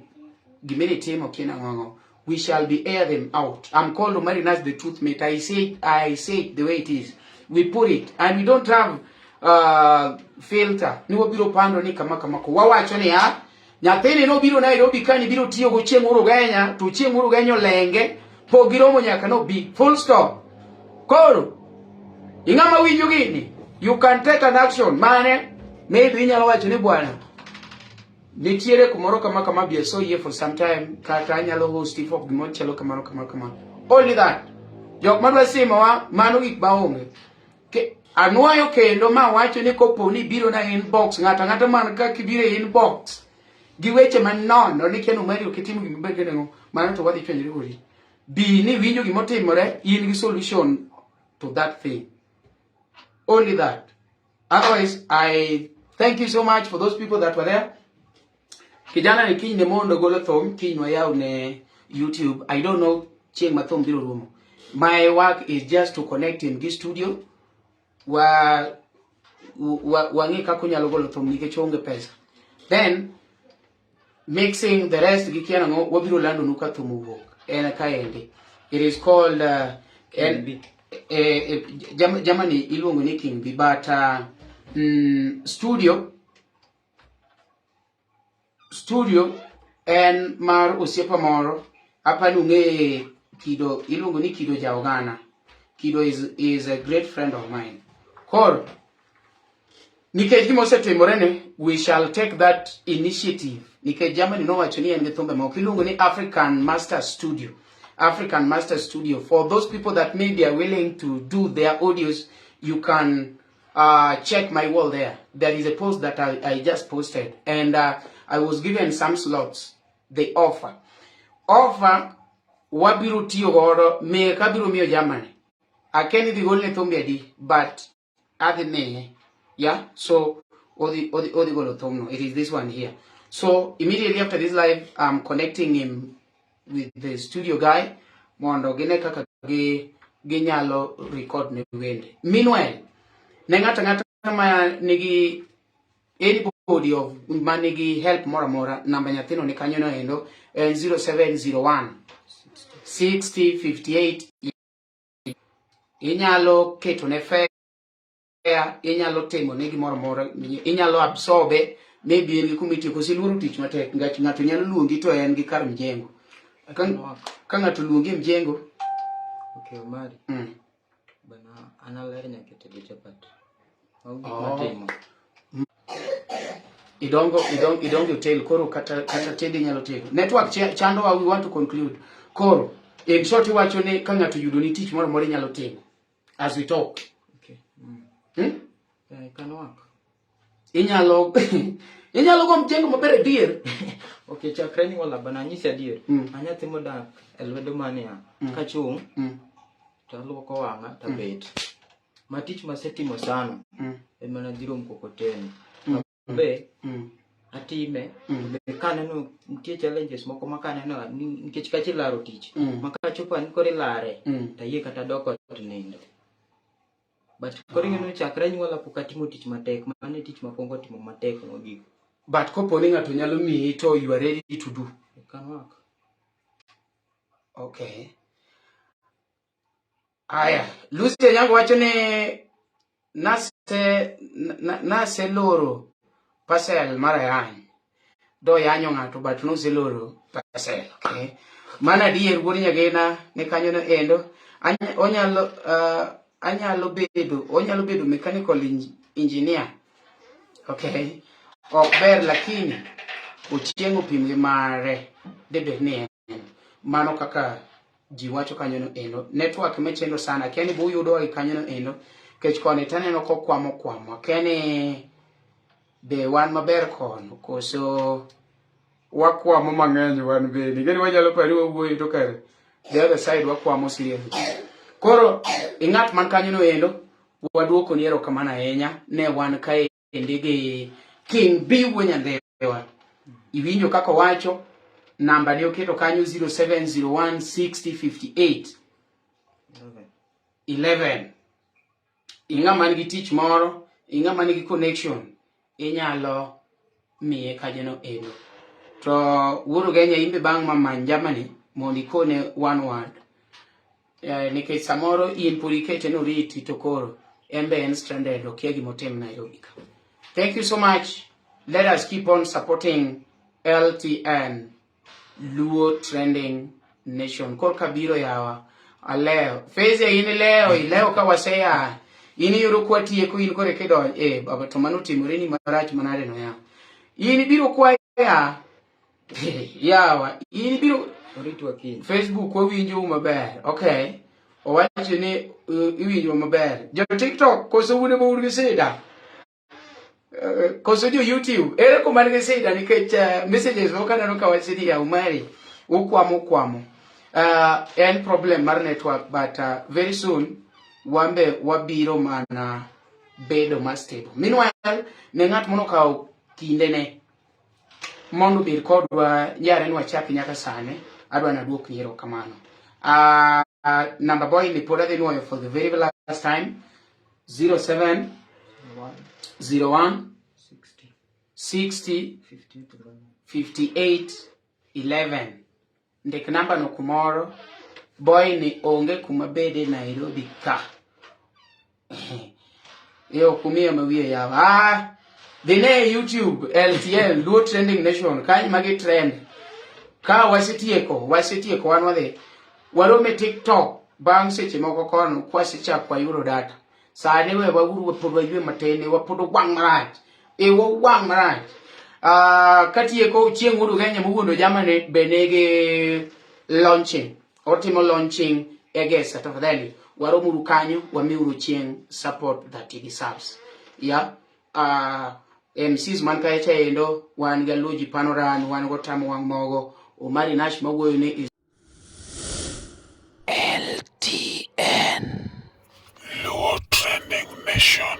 gimini timo kia nang'o ang'o. We shall be air them out. I'm called Omari Nash, the truth mate. I say it the way it is. We put it, and we don't have filter. Ni wabiro pando ni kama kama ko. Wawacho ni ha, nyathini no biro Nairobi kani biro tiyo go chieng' Uhuru Kenya, to chieng' Uhuru Kenya olenge, pok giromo nyaka no bi. Full stop. Koro, ing'ama winjo gini, you can take an action. Mane, maybe inyalo wacho ni bwana, nitiere kumoro kama kama bi so here for some time, kata anyalo host if ok gimoro chalo kamano kamano kamano. Only that. Jok madwa simowa, mano gik maonge. Anuoyo kendo ma wacho ni kopo ni biro na inbox, ng'ato ang'ata man ka kibiro e inbox gi weche manono ni kendo Omari ok itimo gima ber kendo ang'o, mano to wadhi chwanyore kodi. Bi ni winjo gimotimore, in gi solution to that thing. Only that. Otherwise, I thank you so much for those people that were there. Kijana ni kiny ne mondo golo thum, kiny wayaw ne YouTube. I don't know chieng' ma thum biro rumo. My work is just to connect him gi studio. Wang'e kaka onyalo golo thum nikech oonge pesa. Then mixing the rest gi kia nang'o wabiro lando nu ka thum owuok. En kaendi. It is called King B. Germany iluongo ni King B, but studio en mar osiepa moro apani ung'e Kido, iluongo ni Kido ja Ogana. Kido is a great friend of mine. Koro nikech gima osetimore ni, we shall take that initiative. Nikech Germany nowacho ni en gi thumbe moko iluongo ni African Master Studio. African Master Studio. For those people that maybe are willing to do their audios, you can check my wall there. There is a post that I just posted, and I was given some slots. The offer. Offer wabiro tiyo godo meka biro miyo Germany. Akia ni dhi golne thumbe adi, but adhi miye. Yeah, so odhi golo thumno. It is this one here. So immediately after this live, I'm connecting him with the studio guy mondo gine kaka gi ginyalo record ne wende. Meanwhile, ne ng'ato ang'ata ma nigi anybody of ma nigi help moro amora, namba nyathino ni kanyo no endo en 0701 60 58. Inyalo keto ne fare, inyalo timo ne gimoro amora, inyalo absorbe. Maybe en gi kuma itiyo koso iluoro tich matek ngach ng'ato nyalo luongi to en gi kar mjengo ka ng'ato luongi e mjengo. Okay, Omari. Bana an aler nyaka tedo chapat. Mago gik matimo. Idongo e hotel koro kata tedo inyalo tedo. Network chandowa, we want to conclude. Koro in short iwacho ni ka ng'ato oyudo ni tich moro amora inyalo timo as we talk. Okay. Hmm? Yeah, I can work. Inyalo go mjengo maber adier. Okay, chakre nyuola bana anyisi adier. An nyathi modak e lwedo mania. Kachung' to aluoko wang'a to abet. Ma tich masetimo sana en mana dhiro mkokoteni. Be atime be kaneno nitie challenges moko ma kaneno nikech kacha ilaro tich ma kachopo an koro ilare to ayie kata dok ot nindo. But koro ing'e ni chakre nyuola pok atimo tich matek. Mano e tich makwongo timo matek mogik. But kopo ni ng'ato nyalo miyi to you are ready to do. I can work. Okay. Aya, Lucy Onyango wacho ni naseloro parcel mar ayany. Do yanyo ng'ato but noseloro parcel. Okay. Mano adier wuod Nyagina ni kanyo no endo. Onyalo bedo mechanical engineer. Okay. Ok ber lakini Ochieng' opim gi mare debed ni en. Mano kaka ji wacho kanyo no endo. Network mechendo sana. Akia ni buyudowa gi kanyo no endo. Nikech koni taneno kokwamo kwamo. Akia ni be wan maber kono koso wakwamo mang'eny wan bende. Ing'eni wanyalo paro ni wawuoyo to kare the other side wakwamo seriously. Koro ing'at man kanyo no endo waduoko ni erokamano ahinya ne wan kaendi gi King B wuo Nyandhewa. Iwinjo kaka owacho namba ne oketo kanyo 0701 60 58 11. Ing'ama nigi tich moro, ing'ama nigi connection, inyalo miye kanyono endo. To wuod Ugenya in be bang' mamany Germany mondo ikone one word. Nikech samoro in pod ikete noriti to koro en be en stranded okia gimotim Nairobi ka. Thank you so much. Let us keep on supporting LTN, Luo Trending Nation. Korka biro yawa. Aleo. Fezia in ileo, ileo ka waseya. In iyudo kwa tieko in kore kidonjo. Baba to mano timore ni marach manade no yawa. In ibiro kwa ya. Yawa, in ibiro Oritwa kiny. Facebook wawinjo maber. Okay. Owacho ni iwinjo maber. Jo TikTok koso un ema un gi sida? Koso jo YouTube ere kuma nigi sida nikech messages moko aneno ka wacho ni yaw mari ukwamo kwamo. En problem mar network but very soon wambe wabiro mana bedo ma stable. Meanwhile, ne ng'at mono kawo kindene mondo obed kodwa yare ni wachak nyaka sani, adwa naduok ni erokamano. Number boy ni pod adhi nuoyo for the very last time 07 01 60 60 58 11. Ndik namba no kumoro. Boy ni onge kuma bede Nairobi ka. Yo kumia mawiye yawa. Dhi ne YouTube LTN Luo Trending Nation kanyo magi trend. Ka wasetieko wan wadhi. Warome TikTok bang' seche moko kono kwasechako wayudo data. Sani we wauru pod waywe matin, wapod wang' marach. E wang' marach. Katieko chieng' Wuod Ugenya mowuondo jamani be nigi launching. Otimo launching e Gesa tafadhali. Waromuru kanyo, wamiuru chieng' support that he deserves. Yeah. MCs man kae cha endo wan gi Aluoji Panoran, wan go Tamo Wang' Mogo, Omari Nash mawuoyo ni is LTN Luo Trending Nation.